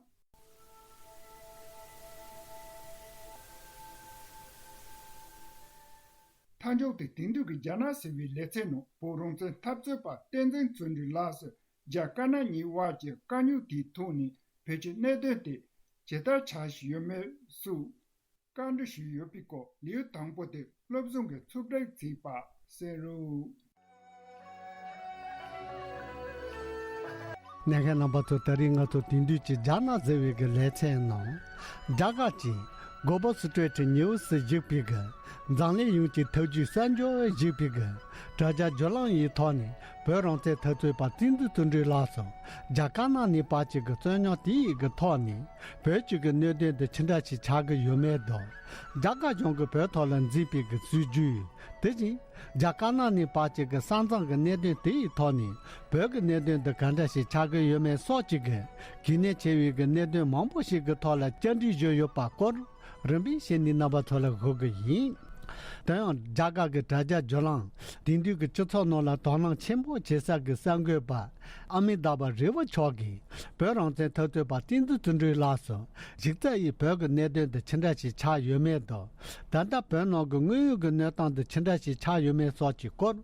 མཐའ་མཇུག་ཏུ་དེང་དུས་ཀྱི་རྒྱ་ནག་ཟེར་བའི་ལེ་ཚན་ནང་བོད་རང་བཙན་འཐབ་རྩོད་པ་བསྟན་འཛིན་བརྩོན་འགྲུས་ལགས་སུ་རྒྱ་དཀར་ནག་གཉིས་དབར་གྱི་དཀའ་རྙོག་དེའི་ཐོག་ནས་བོད་ཀྱི་གནད་དོན་དེ་ཇི་ལྟར་ཆགས་བཞིན་ཡོད་མེད་སོགས་བཀའ་འདྲི་ཞུས་ཡོད་པའི་སྐོར། ལེའུ་དང་པོ་དེ་བློ་བཟང་གིས་ཚུར་སྒྲིག་བྱས་པ་གསན་རོགས། ཉན་མཁན་རྣམ་པ་ཚོ། ད་རིང་ང་ཚོ་དེང་དུས་ཀྱི་རྒྱ་ནག་ཟེར་བའི་གི་ལེ་ཚན་ནང་། རྒྱ་གར་གྱི་གོ་པོ་སི་ཀྲེ་ཊི་ནིའུ་སི་ཞིག་པའི་གི་འཛམ་གླིང་ཡོངས་ཀྱི་ཐབས་ཇུས་གསར་འགྱུར་ཞིག་པའི་གི་དྲ་རྒྱ་བརྒྱུད་ལམ་ཡི་ཐོག་ནས་བོད་རང་བཙན་འཐབ་རྩོད་པ་བསྟན་འཛིན་བརྩོན་འགྲུས་ལགས་སུ་རྒྱ་དཀར་ནག་གཉིས་བར་གྱི་གི་རྩོད་རྙོག་དེའི་གི་ཐོག་ནས་བོད་ཀྱི་གི་གནད་དོན་དེ་ཅི་འདྲ་ཞིག་ཆགས་ཀྱི་ཡོད་མེད་དང་། རྒྱ་གར་གཞུང་གིས་བོད་ཐོག་ལ་འཛིན་པའི་གི་སྲིད་ཇུས། དེ་བཞིན་རྒྱ་དཀར་ནག་གཉིས་བར་གྱི་གི་ས་མཚམས་ཀྱི་གནད་དོན་དེའི་ཐོག་ནས་བོད་ཀྱི་གནད་དོན་འདི་ག་འདྲ་ཞིག་ཆགས་ཀྱི་ཡོད་མེད་སོགས་ཀྱི་གི་གལ་གནད་ཆེ་བའི་གི་གནད་དོན་མང་པོ་ཞིག་གི་ཐོག་ལ་བཅར་འདྲི་ཞུས་ཡོད་པ་སྐོར་རིམ་པས་བཤད་ནས་རྣམ་པ་ཚོ་ལ་ཞུ་གི་ཡིན། དེ་ཡང་རྒྱ་གར་གྱི་དྲ་རྒྱ་བརྒྱུད་ལམ་དེང་དུས་ཀྱི་སྤྱི་ཚོགས་ནང་ལ་དོ་སྣང་ཆེན་པོ་བྱེད་ས་གི་གསར་འགོད་པ་ཨ་མི་ཏཱ་བྷ་རི་བྷ་མཆོག་གིས་བོད་རང་བཙན་འཐབ་རྩོད་པ་བསྟན་འཛིན་བརྩོན་འགྲུས་ལགས་སུ་གཞི་རྩ་ཡི་བོད་ཀྱི་གནད་དོན་དེ་ཅི་འདྲ་ཞིག་ཆགས་ཡོད་མེད་དང་། ད་ལྟ་བོད་ནང་གི་དངོས་ཡོད་ཀྱི་གནས་སྟངས་དེ་ཅི་འདྲ་ཞིག་ཆགས་ཡོད་མེད་སོགས་ཀྱི་སྐོར་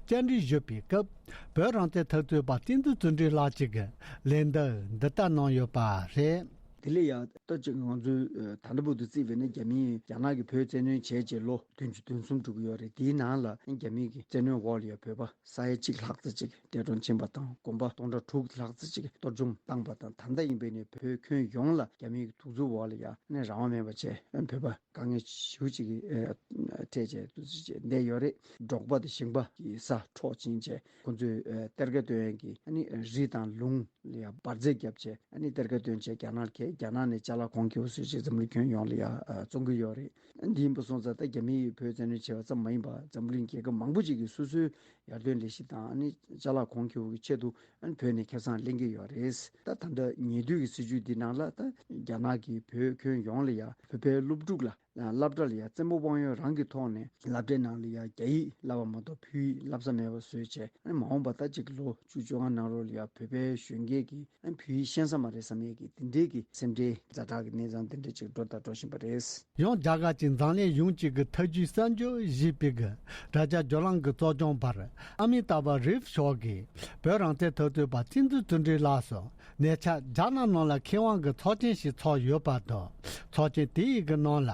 བཅར་འདྲི་ཞུས་པའི་སྐབས། བོད་རང་བཙན་འཐབ་རྩོད་པ་བསྟན་འཛིན་བརྩོན་འགྲུས་ལགས་ཀྱིས་ལན་འདེབས་འདི་ལྟར་གནང་ཡོད་པ་རེད། དེ་ལས་ཡང་ད་ཅིག་ང་ཚོས་ད་ལྟ་བར་དུ་བརྩིས་པས་ན། རྒྱ་མིས་རྒྱ་ནག་གིས་བོད་བཙན་གནོན་བྱས་རྗེས་ལོ་བདུན་ཅུ་དོན་གསུམ་འགྲོ་གི་ཡོད་རེད། དེའི་ནང་ལ་རྒྱ་མིའི་གི་བཙན་གནོན་འོག་ལ་ཡང་བོད་པ་ས་ཡ་གཅིག་ལྷག་ཙམ་ཅིག་འདས་གྲོངས་ཕྱིན་པ་དང་། དགོན་པ་སྟོང་ཕྲག་དྲུག་ལྷག་ཙམ་ཅིག་གཏོར་བཅོམ་བཏང་པ་དང་། ད་ལྟ་ཡིན་པས་ནི་བོད་ཁྱོན་ཡོངས་ལ་རྒྱ་མིའི་གི་གདུག་རྩུབ་འོག་ལ་ཡང་ནས་རང་དབང་མེད་པ་བྱས། བོད་པ་དཀའ་ངལ་ཞེ་པོ་ཅིག་གི་ཨ་འཕྲད་བྱས་འདུག་ཟེར་བྱས་བསྡད་ཡོད་རེད། འབྲོག་པ་དང་ཞིང་པ་གི་ས་འཕྲོག་ཕྱིན་བྱས། ཁོ་ཚོས་ཨ་གཏེར་ཁ་བཏོན་ཡས་ཀྱི་ཨ་ནི་རི་དང་ལུང་ལ་ཡང་འབར་རྫས་བརྒྱབ་བྱས། ཨ་ནི་གཏེར་ཁ་བཏོན་བྱས་རྒྱ་ནག་ལ་ཁྱེར། རྒྱ་ནག་ནས་ཅ་ལག་གོང་ཁེ་པོ་བཟོས་བྱས་འཛམ་གླིང་ཁྱོན་ཡོངས་ལ་ཡང་ཨ་བཙོང་གི་ཡོད་རེད། འདི་ཡིན་པ་སོང་ཙང་། ད་རྒྱ་མིས་བོད་བཙན་གནོན་བྱས་པ་ཙམ་མ་ཡིན་པར་འཛམ་གླིང་རྒྱལ་ཁབ་མང་པོ་ཅིག་གིས་སོ་སོའི་ཡར་ཐོན་ལས་གཞི་དང་། ཨ་ནི་ཅ་ལག་གོང་ཁེ་པོ་གི་ཆེད་དུ་ཨ་ནི་བོད་ནས་ཁེ་བཟང་ལེན་གྱི་ཡོད་རེད། ད་ད་ལྟ་ཉེ་དུས་ཀྱི་སྲིད་ཇུས་འདི་ནང་ལ། ད་རྒྱ་ནག་གིས་བོད་ཁྱོན་ཡོངས་ལ་ཡང་བོད་པའི་སློབ་ཕྲུག་ལ་སློབ་གྲྭ་ལ་ཡང་བཙན་པོ་དབང་ཡོད་རང་གི་ཐོག་ནས་སློབ་གྲྭའི་ནང་ལ་ཡང་རྒྱ་ཡིག་བསླབ་པ་མ་གཏོགས་བོད་ཡིག་བསླབ་ས་མེད་པ་བཟོས་བྱས། ཨ་ནི་མ་འོངས་པ་ད་ཅིག་ལོ་བཅུ་བཅོ་ལྔ་ནང་ལོགས་ལ་ཡང་བོད་པའི་གཞོན་སྐྱེས་ཀྱིས་ཨ་ནི་བོད་ཡིག་ཤེས་ས་མ་རེད་བསམ་ཡས་ཀྱི་དེ་འདྲའི་གི་སེམས་ཁྲལ་ཛ་དྲག་གི་གནས་སྟངས་དེ་འདྲ་ཅིག་འགྲོ་དང་འགྲོ་བཞིན་པ་རེད། ཡང་རྒྱ་གར་གྱི་འཛམ་གླིང་ཡོངས་ཀྱི་གི་ཐབས་ཇུས་གསར་འགྱུར་ཞེས་པའི་གི་དྲ་རྒྱ་བརྒྱུད་ལམ་གྱི་གཙོ་སྐྱོང་པ་ཨ་མི་ཏཱ་བྷ་རིབ་མཆོག་གིས་བོད་རང་བཙན་འཐབ་རྩོད་པ་བསྟན་འཛིན་བརྩོན་འགྲུས་ལགས་སུ་ཉེ་ཆར་རྒྱ་ནག་ནང་ལ་མཁས་དབང་གི་ཚོགས་ཆེན་ཞིག་ཚོགས་ཡོད་པ་དང་། ཚོགས་ཆེན་དེའི་གི་ནང་ལ་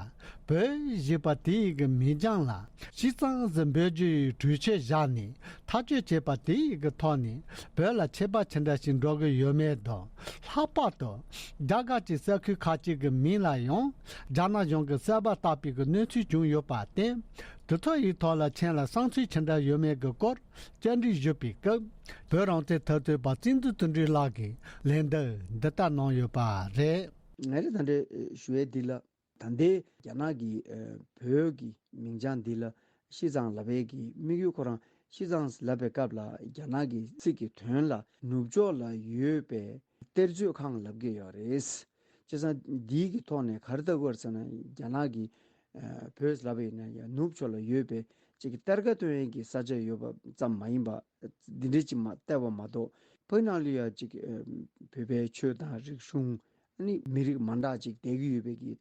བོད་ཞེས་པ་དེའི་གི་མིང་རྐྱང་ལ་ཤིས་ཙང་ཟེར་འབོད་རྒྱུའི་གྲོས་ཆོད་བཞག་ནས་ཐག་གཅོད་བྱས་པ་དེའི་གི་ཐོག་ནས་བོད་ལ་ཆད་པ་ཅི་འདྲ་ཞིག་འགྲོ་གི་ཡོད་མེད་དང་། ལྷག་པར་དུ་རྒྱ་གར་གྱི་ས་ཁུལ་ཁག་ཅིག་གི་མིང་ལ་ཡང་རྒྱ་ནག་གཞུང་གིས་གསར་པ་བཏགས་པའི་གི་གནས་ཚུལ་བྱུང་ཡོད་པར་བརྟེན། དེ་ཚོ་ཡི་ཐོག་ལ་ཁྱེད་ལ་བསམ་ཚུལ་ཅི་འདྲ་ཡོད་མེད་ཀྱི་སྐོར་བཅར་འདྲི་ཞུས་པའི་སྐབས། བོད་རང་བཙན་འཐབ་རྩོད་པ་བསྟན་འཛིན་བརྩོན་འགྲུས་ལགས་ཀྱིས་ལན་འདེབས་འདི་ལྟར་གནང་ཡོད་པ་རེད། ངས་ད་ལྟ་ཞུ་ཡས་འདི་ལ། ད་ལྟའི་རྒྱ་ནག་གིས་ཨ་བོད་ཀྱི་མིང་བྱང་འདི་ལ་ཤིས་ཙང་ལབ་པའི་གི་དམིགས་ཡུལ། ཁོ་རང་ཤིས་ཙང་ལབ་པའི་སྐབས་ལ་རྒྱ་ནག་གི་ཚིག་གི་དོན་ལ་ནུབ་ཕྱོགས་ལ་ཡོད་པའི་གཏེར་མཛོད་ཁང་ལབ་ཀྱི་ཡོད་རེད། བྱས་ཙང་འདིའི་གི་ཐོག་ནས་ག་རེ་ལྟ་དགོས་རེད་ཟེར་ན། རྒྱ་ནག་གིས་ཨ་བོད་ལབ་པ་ཡིན་ན་ཡང་ནུབ་ཕྱོགས་ལ་ཡོད་པའི་ཅིག་གི་གཏེར་ཁ་བཏོན་ཡས་ཀྱི་ས་ཆ་ཡོད་པ་ཙམ་མ་ཡིན་པ། འདི་འདྲས་ཅིག་མ་བལྟས་པ་མ་གཏོགས། བོད་ནང་ལ་ཡང་ཅིག་ཨ་བོད་པའི་ཆོས་དང་རིག་གཞུང་། ཨ་ནི་མི་རིགས་མ་འདྲ་ཅིག་བསྡད་ཀྱི་ཡོད་པའི་གི་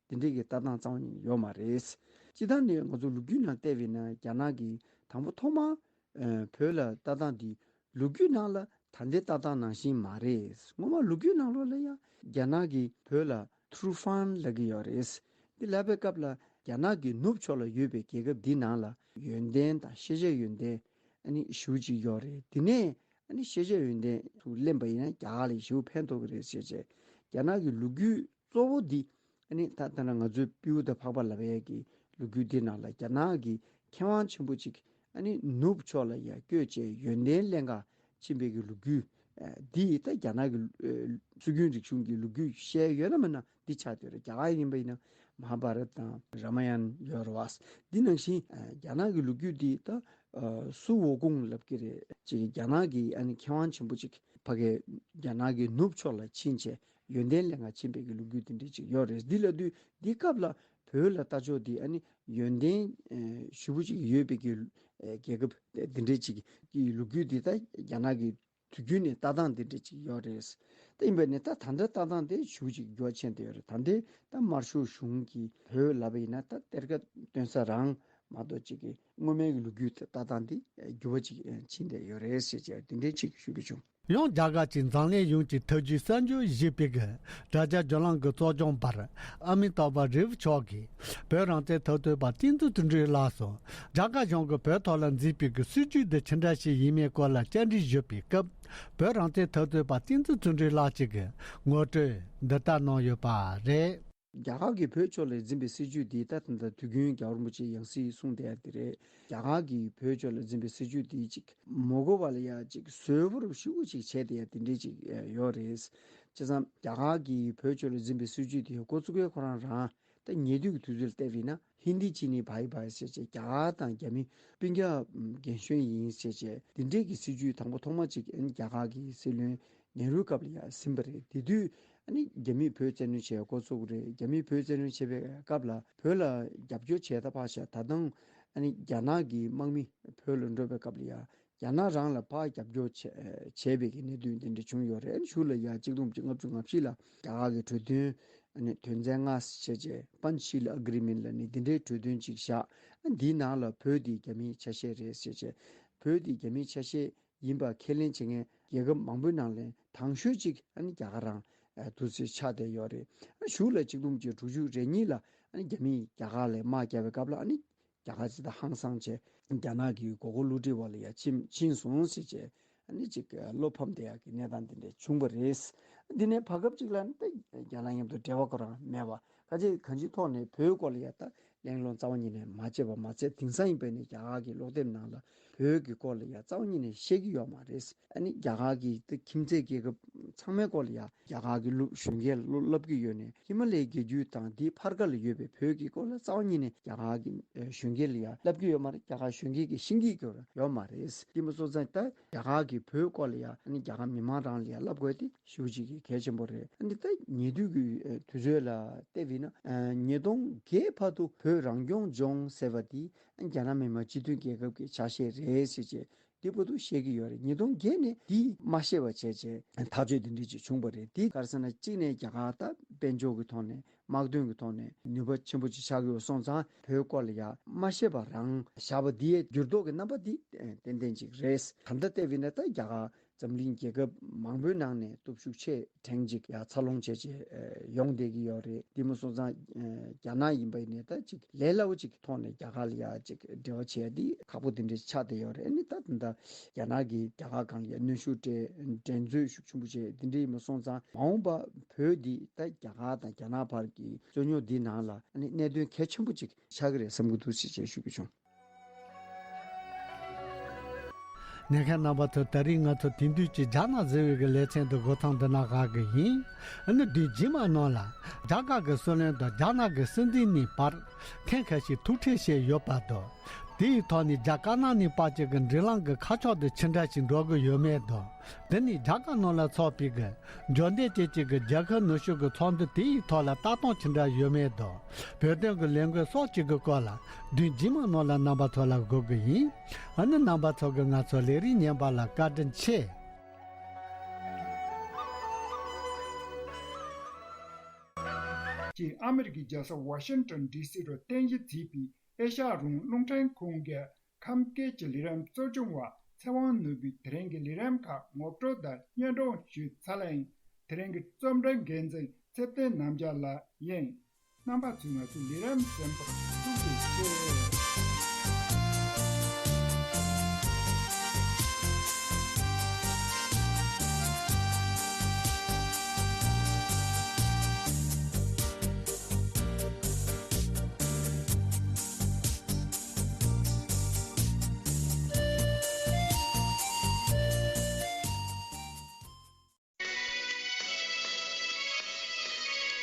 དེ་འདྲའི་གི་ལྟ་སྟངས་རྩ་བ་ཉིད་ཡོད་མ་རེད། སྤྱིར་བཏང་ནས་ང་ཚོ་ལོ་རྒྱུས་ནང་བལྟས་པས་ན། རྒྱ་ནག་གིས་དང་པོ་ཐོག་མར་ཨ་བོད་ལ་ལྟ་སྟངས་འདི་ལོ་རྒྱུས་ནང་ལ་ད་ལྟའི་ལྟ་སྟངས་ནང་བཞིན་མ་རེད། སྔོན་མ་ལོ་རྒྱུས་ནང་ལོགས་ལ་ཡང་རྒྱ་ནག་གིས་བོད་ལ་ཐུར་ཧྥན་ལབ་ཀྱི་ཡོད་རེད། འདི་ལབ་པའི་སྐབས་ལ་རྒྱ་ནག་གི་ནུབ་ཕྱོགས་ལ་ཡོད་པའི་རྒྱལ་ཁབ་འདི་ནང་ལ་ཡོན་ཏན་དང་ཤེས་བྱའི་ཡོན་ཏན་ཨ་ནི་ཞེ་པོ་ཅིག་ཡོད་རེད། དེ་ནས་ཨ་ནི་ཤེས་བྱའི་ཡོན་ཏན་ཚུར་ལེན་པ་ཡིན་ན་རྒྱ་གར་ལ་ཞེ་པོ་ཕན་ཐོགས་ཀྱི་རེད་ཟེར་བྱས། རྒྱ་ནག་གི་ལོ་རྒྱུས་གཙོ་བོ་འདི་ཨ་ནི་ད་ལྟ་ན་ང་ཚོའི་སྤྲེའུ་དང་ཕག་པ་ལབ་ཡས་ཀྱི་ལོ་རྒྱུས་འདི་ནང་ལ་རྒྱ་ནག་གི་མཁས་དབང་ཆེན་པོ་ཅིག་ ཨ་ནི་ནུབ་ཕྱོགས་ལ་ཡ་བསྐྱོད་བྱས་ཡོན་ཏན་ལེན་ག་ཕྱིན་པའི་གི་ལོ་རྒྱུས། ཨ་འདི་ད་རྒྱ་ནག་གི་ཨ་སྲོལ་རྒྱུན་རིག་གཞུང་གི་ལོ་རྒྱུས་བཤད་ཡོད་ན་མིན་ན་འདི་ཆགས་བསྡད་ཡོད་རེད། རྒྱ་གར་ཡིན་པ་ཡིན་ན་མ་ཧཱ་བྷ་རད་དང་རཱ་མ་ཡན་ཡོད་རེད་བ། འདི་ནང་བཞིན་ཨ་རྒྱ་ནག་གི་ལོ་རྒྱུས་འདི་ད་ཨ་སུ་ཝོ་ཀུང་ལབ་ཀྱི་རེད། ཅིག་རྒྱ་ནག་གི་ཨ་ནི་མཁས་དབང་ཆེན་པོ་ཅིག་ཕ་གི་རྒྱ་ནག་གི་ནུབ་ཕྱོགས་ལ་ཕྱིན་བྱས་ཡོན་ཏན་ལེན་ག་ཕྱིན་པའི་གི་ལོ་རྒྱུས་དེ་འདྲ་ཅིག་ཡོད་རེད། འདི་ལབ་དུས་འདི་སྐབས་ལ་བོད་ལ་ལྟ་ཕྱོགས་འདི་ཨ་ནི་ཡོན་ཏན་ཨ་ཞེ་པོ་ཅིག་ཡོད་པའི་གི་ཨ་རྒྱལ་ཁབ་འདི་འདྲ་ཅིག་གི་ལོ་རྒྱུས་འདི་ད་རྒྱ་ནག་གི་དུས་རྒྱུན་ནས་ལྟ་སྟངས་འདི་འདྲ་ཅིག་ཡོད་རེད། ད་ཡིན་པ་ནི་ད་ད་ལྟ་ལྟ་སྟངས་དེ་ཞེ་པོ་ཅིག་འགྱུར་བ་ཕྱིན་བསྡད་ཡོད་རེད། ད་ལྟའི་ད་དམར་ཤོག་གཞུང་གིས་བོད་ལབ་པ་ཡིན་ན་ད་གཏེར་ཁ་སྟོན་ས་རང་མ་གཏོགས་ཅིག་གི་སྔོན་མའི་གི་ལོ་རྒྱུས་ལྟ་སྟངས་འདི་འགྱུར་བ་ཅིག་ཕྱིན་བསྡད་ཡོད་རེད་ཟེར་བྱས་དེ་འདྲའི་ཅིག་ཞུ་གི་བྱུང་། ཡང་རྒྱ་གར་གྱི་འཛམ་གླིང་ཡོངས་ཀྱི་ཐུགས་རྒྱུད་གསར་འགྱུར་ཞེས་པའི་གི་དྲ་རྒྱ་བརྒྱུད་ལམ་གྱི་གཙོ་སྐྱོང་པར་ཨ་མི་ཏཱ་བྷ་རེ་ཝི་མཆོག་གིས་བོད་རང་བཙན་འཐབ་རྩོད་པ་བསྟན་འཛིན་བརྩོན་འགྲུས་ལགས་སུ་རྒྱ་གར་གཞུང་གིས་བོད་ཐོག་ལ་འཛིན་པའི་གི་སྲིད་བྱུས་དེ་ཅི་འདྲ་ཞིག་ཡིན་མིན་སྐོར་ལ་བཅར་འདྲི་ཞུས་པའི་སྐབས། བོད་རང་བཙན་འཐབ་རྩོད་པ་བསྟན་འཛིན་བརྩོན་འགྲུས་ལགས་ཀྱིས་ངོ་སྤྲོད་འདི་ལྟར་གནང་ཡོད་པ་རེད། རྒྱ་གར་གྱིས་བོད་ཕྱོགས་ལ་འཛིན་པའི་སྲིད་བྱུས་འདི་ད་ད་ལྟ་དུས་རྒྱུན་རྒྱལ་བ་རིན་པོ་ཆེས་ཡང་སྲིད་གསུངས་བསྡད་ཡ་དེ་རེད། རྒྱ་གར་གྱིས་བོད་ཕྱོགས་ལ་འཛིན་པའི་སྲིད་བྱུས་འདི་ཅིག་མ་གོ་བ་ལ་ཡ་ཅིག་བཟོད་པོར་ཞེ་པོ་ཅིག་བྱས་བསྡད་ཡ་དེ་འདྲས་ཅིག་ཡོད་རེད། བྱས་ཙང་རྒྱ་གར་གྱིས་བོད་ཕྱོགས་ལ་འཛིན་པའི་སྲིད་བྱུས་འདི་འགོ་བཙུགས་མཁན་ཁོ་རང་རང་ད་ཉེ་དུས་ཀྱི་དུས་ཚོད་ལ་བལྟས་པ་ཡིན་ན་ཧིན་དི་ཅི་ནི་བྷའི་བྷའི་ཟེར་བྱས་རྒྱ་གར་དང་རྒྱ་མི་སྤུན་ཀྱག་རྒན་གཞོན་ཡིན་ཟེར་བྱས་འདི་འདྲས་ཀྱི་སྲིད་བྱུས་དང་པོ་ཐོག་མ་ཅིག་རྒྱ་གར་གྱི་སྲིད་བློན་ནེ་རུའི་སྐབས་ལ་ཡང་ཟིན་པ་རེད། དེ་དུས་ཨ་ནི་རྒྱ་མིས་བོད་བཙན་གནོན་བྱས་འགོ་བཙུགས་རེད། རྒྱ་མིས་བོད་བཙན་གནོན་བྱས་པའི་སྐབས་ལ་བོད་ལ་རྒྱབ་སྐྱོར་བྱས་ད་ཕར་བཞག་ད་དུང་ཨ་ནི་རྒྱ་ནག་གི་དམག་མི་བོད་ལ་འགྲོ་བའི་སྐབས་ལ་ཡང་རྒྱ་ནག་རང་ལ་ཕར་རྒྱབ་སྐྱོར་བྱས་བྱས་པའི་གི་གནད་དོན་དེ་འདྲ་བྱུང་ཡོད་རེད། ཨ་ནི་གཞུག་ལ་ཡང་གཅིག་སྟོང་དགུ་བརྒྱ་ལྔ་བཅུ་ང་བཞི་ལ་རྒྱ་གར་གྱི་གྲོས་མཐུན་ཨ་ནི་དོན་ཚན་ལྔ་ཞེས་བྱས་Panchsheel Agreement ལ་ནི་འདི་འདྲའི་གྲོས་མཐུན་ཅིག་བཞག་འདིའི་ནང་ལ་བོད་འདི་རྒྱ་མིའི་ཆ་ཤས་རེད་ཞེས་བྱས་བོད་འདི་རྒྱ་མིའི་ཆ་ཤས་ཡིན་པ་ཁས་ལེན་བྱེད་མཁན་རྒྱལ་ཁབ་མང་པོའི་ནང་ལས་དང་ཤོས་གཅིག་ཨ་ནི་རྒྱ་གར་རང་ཨ་དུ་ཚོད་ཆགས་བསྡད་ཡོད་རེད། ཨ་གཞུག་ལ་གཅིག་སྟོང་དགུ་བརྒྱ་དྲུག་ཅུ་རེ་གཉིས་ལ་ཨ་ནི་རྒྱ་མིས་རྒྱ་གར་ལ་དམག་བརྒྱབ་པའི་སྐབས་ལ་ཨ་ནི་རྒྱ་གར་ཅིག་ད་ཧང་སངས་བྱས་རྒྱ་ནག་གི་མགོ་སྐོར་བསླུ་བྲིད་འོག་ལ་ཡ་ཕྱིན་ཕྱིན་སོང་ཟེར་བྱས་ཨ་ནི་ཅིག་བློ་ཕམ་བསྡད་ཡག་གི་གནས་སྟངས་དེ་འདྲ་བྱུང་བ་རེད། འདི་ནས་བར་སྐབས་ཅིག་ལ་ནི་ད་རྒྱ་ནག་མཉམ་དུ་འབྲེལ་བ་ཁོ་རང་མེད་པ། ཁ་ཅིག་གང་ཅིའི་ཐོག་ནས་བོད་སྐོར་ལ་ཡ་ད་གླེང་སློང་རྩ་བ་ཉིད་ནས་མ་བྱས་པ་མ་ཚད་དེང་སང་ཡིན་པ་ནས་རྒྱ་གར་གྱི་ཀློག་དེབ་ནང་ལ་བོད་ཀྱི་སྐོར་ལ་ཡ་རྩ་བ་ཉིད་ནས་བཤད་ཀྱི་ཡོད་མ་རེད། ཨ་ནི་རྒྱ་གར་གྱི་ད་ཁྱིམ་མཚེས་རྒྱལ་ཁབ་ཚང་མའི་སྐོར་ལ་ཡ་རྒྱ་གར་གྱི་གཞོན་སྐྱེས་ལ་བསླབ་ཀྱི་ཡོད་ནས་ཧི་མ་ལའི་རྒྱལ་རྒྱུད་དང་དེའི་ཕར་ཁ་ལ་ཡོད་པའི་བོད་ཀྱི་སྐོར་ལ་རྩ་བ་ཉིད་ནས་རྒྱ་གར་གྱི་གཞོན་སྐྱེས་ལ་ཡ་བསླབ་ཀྱི་ཡོད་མ་རེད། རྒྱ་གར་གཞོན་སྐྱེས་ཀྱིས་ཤེས་ཀྱི་ཡོད་མ་རེད། དེ་མ་སོང་ཙང་ད་རྒྱ་གར་གྱི་བོད་སྐོར་ལ་ཡ་ཨ་ནི་རྒྱ་གར་མི་མང་རང་ལ་ཡ་བསླབ་དགོས་དེ་ཞེ་པོ་ཅིག་གལ་ཆེན་པོ་རེད། ཨ་ནི་ད་ཉེ་དུས་ཀྱི་དུས་ཚོད་ལ་བལྟས་པ་ཡིན་ན་ཉིས་སྟོང་བརྒྱད་བར་དུ་བོད་རང་སྐྱོང་ལྗོངས་ཟེར་བ་དེ་རྒྱ་ནག་མི་དམངས་སྤྱི་མཐུན་རྒྱལ་ཁབ་ཀྱི་ཆ་ཤས་རེད་ཟེར་བྱས་དེ་བར་དུ་བཤད་ཀྱི་ཡོད་རེད། ཉིས་སྟོང་བརྒྱད་ནས་དེ་མ་བཤད་པ་བྱས་བྱས་ཐག་གཅོད་དེ་འདྲ་ཅིག་བྱུང་བ་རེད། དེ་ག་རེ་ཟེར་ན་གཅིག་ནས་རྒྱ་གར་ད་དཔལ་འབྱོར་གྱི་ཐོག་ནས་དམག་དོན་གྱི་ཐོག་ནས་ནུས་པ་ཆེན་པོ་ཅིག་ཆགས་ཀྱི་ཡོད་སོང་ཙང་བོད་སྐོར་ལ་ཡ་མ་བཤད་པ་རང་བཞག་པ་འདི་ཡའི་འགྱུར་ལྡོག་གི་རྣམ་པ་འདི་ཏན་ཏན་ཅིག་རེད། ད་ལྟ་བལྟས་པ་ཡིན་ན་ད་རྒྱ་གར་འཛམ་གླིང་རྒྱལ་ཁབ་མང་པོའི་ནང་ནས་སྟོབས་ཤུགས་ཆེ་ཕྲན་ཅིག་ཡ་འཚར་ལོངས་བྱས་བྱས་ཡོང་བསྡད་ཀྱི་ཡོད་རེད། དེ་མ་སོང་ཙང་རྒྱ་ནག་ཡིན་པ་ཡིན་ནའི་ད་ཅིག་ལས་སླ་བོ་ཅིག་ཐོག་ནས་རྒྱ་གར་ལ་ཡ་ཅིག་འབྲེལ་བ་བྱས་འདི་ཁག་པོ་དེ་འདྲ་ཆགས་བསྡད་ཡོད་རེད། ཨ་ནི་ད་ད་ལྟ་རྒྱ་ནག་གིས་རྒྱ་གར་སྒང་ལ་ཡ་གནོན་ཤུགས་སྤྲད་འགྲན་རྩོད་ཤུགས་ཆེན་པོ་བྱས་དེ་འདྲ་ཡིན་པ་སོང་ཙང་མ་འོངས་པ་བོད་འདི་ད་རྒྱ་གར་དང་རྒྱ་ནག་བར་གྱི་རྩོད་རྙོག་འདི་ནང་ལ་ཨ་ནི་གནད་དོན་གལ་ཆེན་པོ་ཅིག་ཆགས་ཀྱི་རེད་བསམ་གྱི་འདུག་ཅེས་ཞུ་གི་བྱུང་། ཉན་མཁན་རྣམ་པ་ཚོ་ད་རིང་ང་ཚོ་དེང་དུས་ཀྱི་རྒྱ་ནག་ཟེར་བའི་གི་ལེ་ཚན་འདི་འགོ་ཐང་འདི་ན་བཞག་གི་ཡིན། ཨ་ནི་དུས་རྗེས་མ་ནང་ལ་རྒྱ་གར་གྱི་སྲིད་བློན་དང་རྒྱ་ནག་གི་སྲིད་འཛིན་གཉིས་བར་ཐེངས་ཁ་ཤས་ཐུག་འཕྲད་བྱས་ཡོད་པ་དང་། དེའི་ཐོག་ནས་རྒྱ་དཀར་ནག་གཉིས་བར་གྱི་གི་འབྲེལ་ལམ་གྱི་ཁ་ཕྱོགས་དེ་ཅི་འདྲ་ཞིག་འགྲོ་གི་ཡོད་མེད་དང་། དེ་ནས་རྒྱ་གར་ནང་ལ་ཚོགས་པའི་གི་འབྱོར་ལྡན་ཅན་གྱི་གི་རྒྱལ་ཁབ་ནུབ་ཕྱོགས་ཀྱི་ཚོགས་འདུ་དེའི་ཐོག་ལ་ལྟ་སྟངས་ཅི་འདྲ་ཡོད་མེད་དང་། བོད་དོན་གྱི་ལས་འགུལ་སོགས་ཀྱི་གི་སྐོར་ལ་དུས་རྗེས་མ་ནང་ལ་རྣམ་པ་ཚོ་ལ་འགོད་གི་ཡིན། ཨ་ནི་རྣམ་པ་ཚོ་གི་ང་ཚོ་ལས་རིམ་ཉན་པ་ལ་བཀའ་དྲིན་ཆེ། ཅེས་ཨ་མི་རི་ཀའི་རྒྱལ་ས་ཝ་ཤིང་ཊོན་ཌི་སི་རུ་རྟེན་གཞི་བྱས་པའི་ཨེ་ཤ་ཡ་རང་དབང་རླུང་འཕྲིན་ཁང་གི་ཁམས་སྐད་ཀྱི་ལས་རིམ་གཙོ་སྐྱོང་བ་ཚེ་དབང་ནོར་བུས་དེ་རིང་གི་ལས་རིམ་ཁག་ངོ་སྤྲོད་དང་སྙན་སྒྲོན་ཞུས་ཚར་ལ་ཡིན། དེ་རིང་གི་རྩོམ་སྒྲིག་འགན་འཛིན་ཚེ་བརྟན་རྣམ་རྒྱལ་ལགས་ཡིན། རྣམ་པ་ཚོས་ང་ཚོའི་ལས་རིམ་གསན་པར་ཐུགས་རྗེ་ཆེ།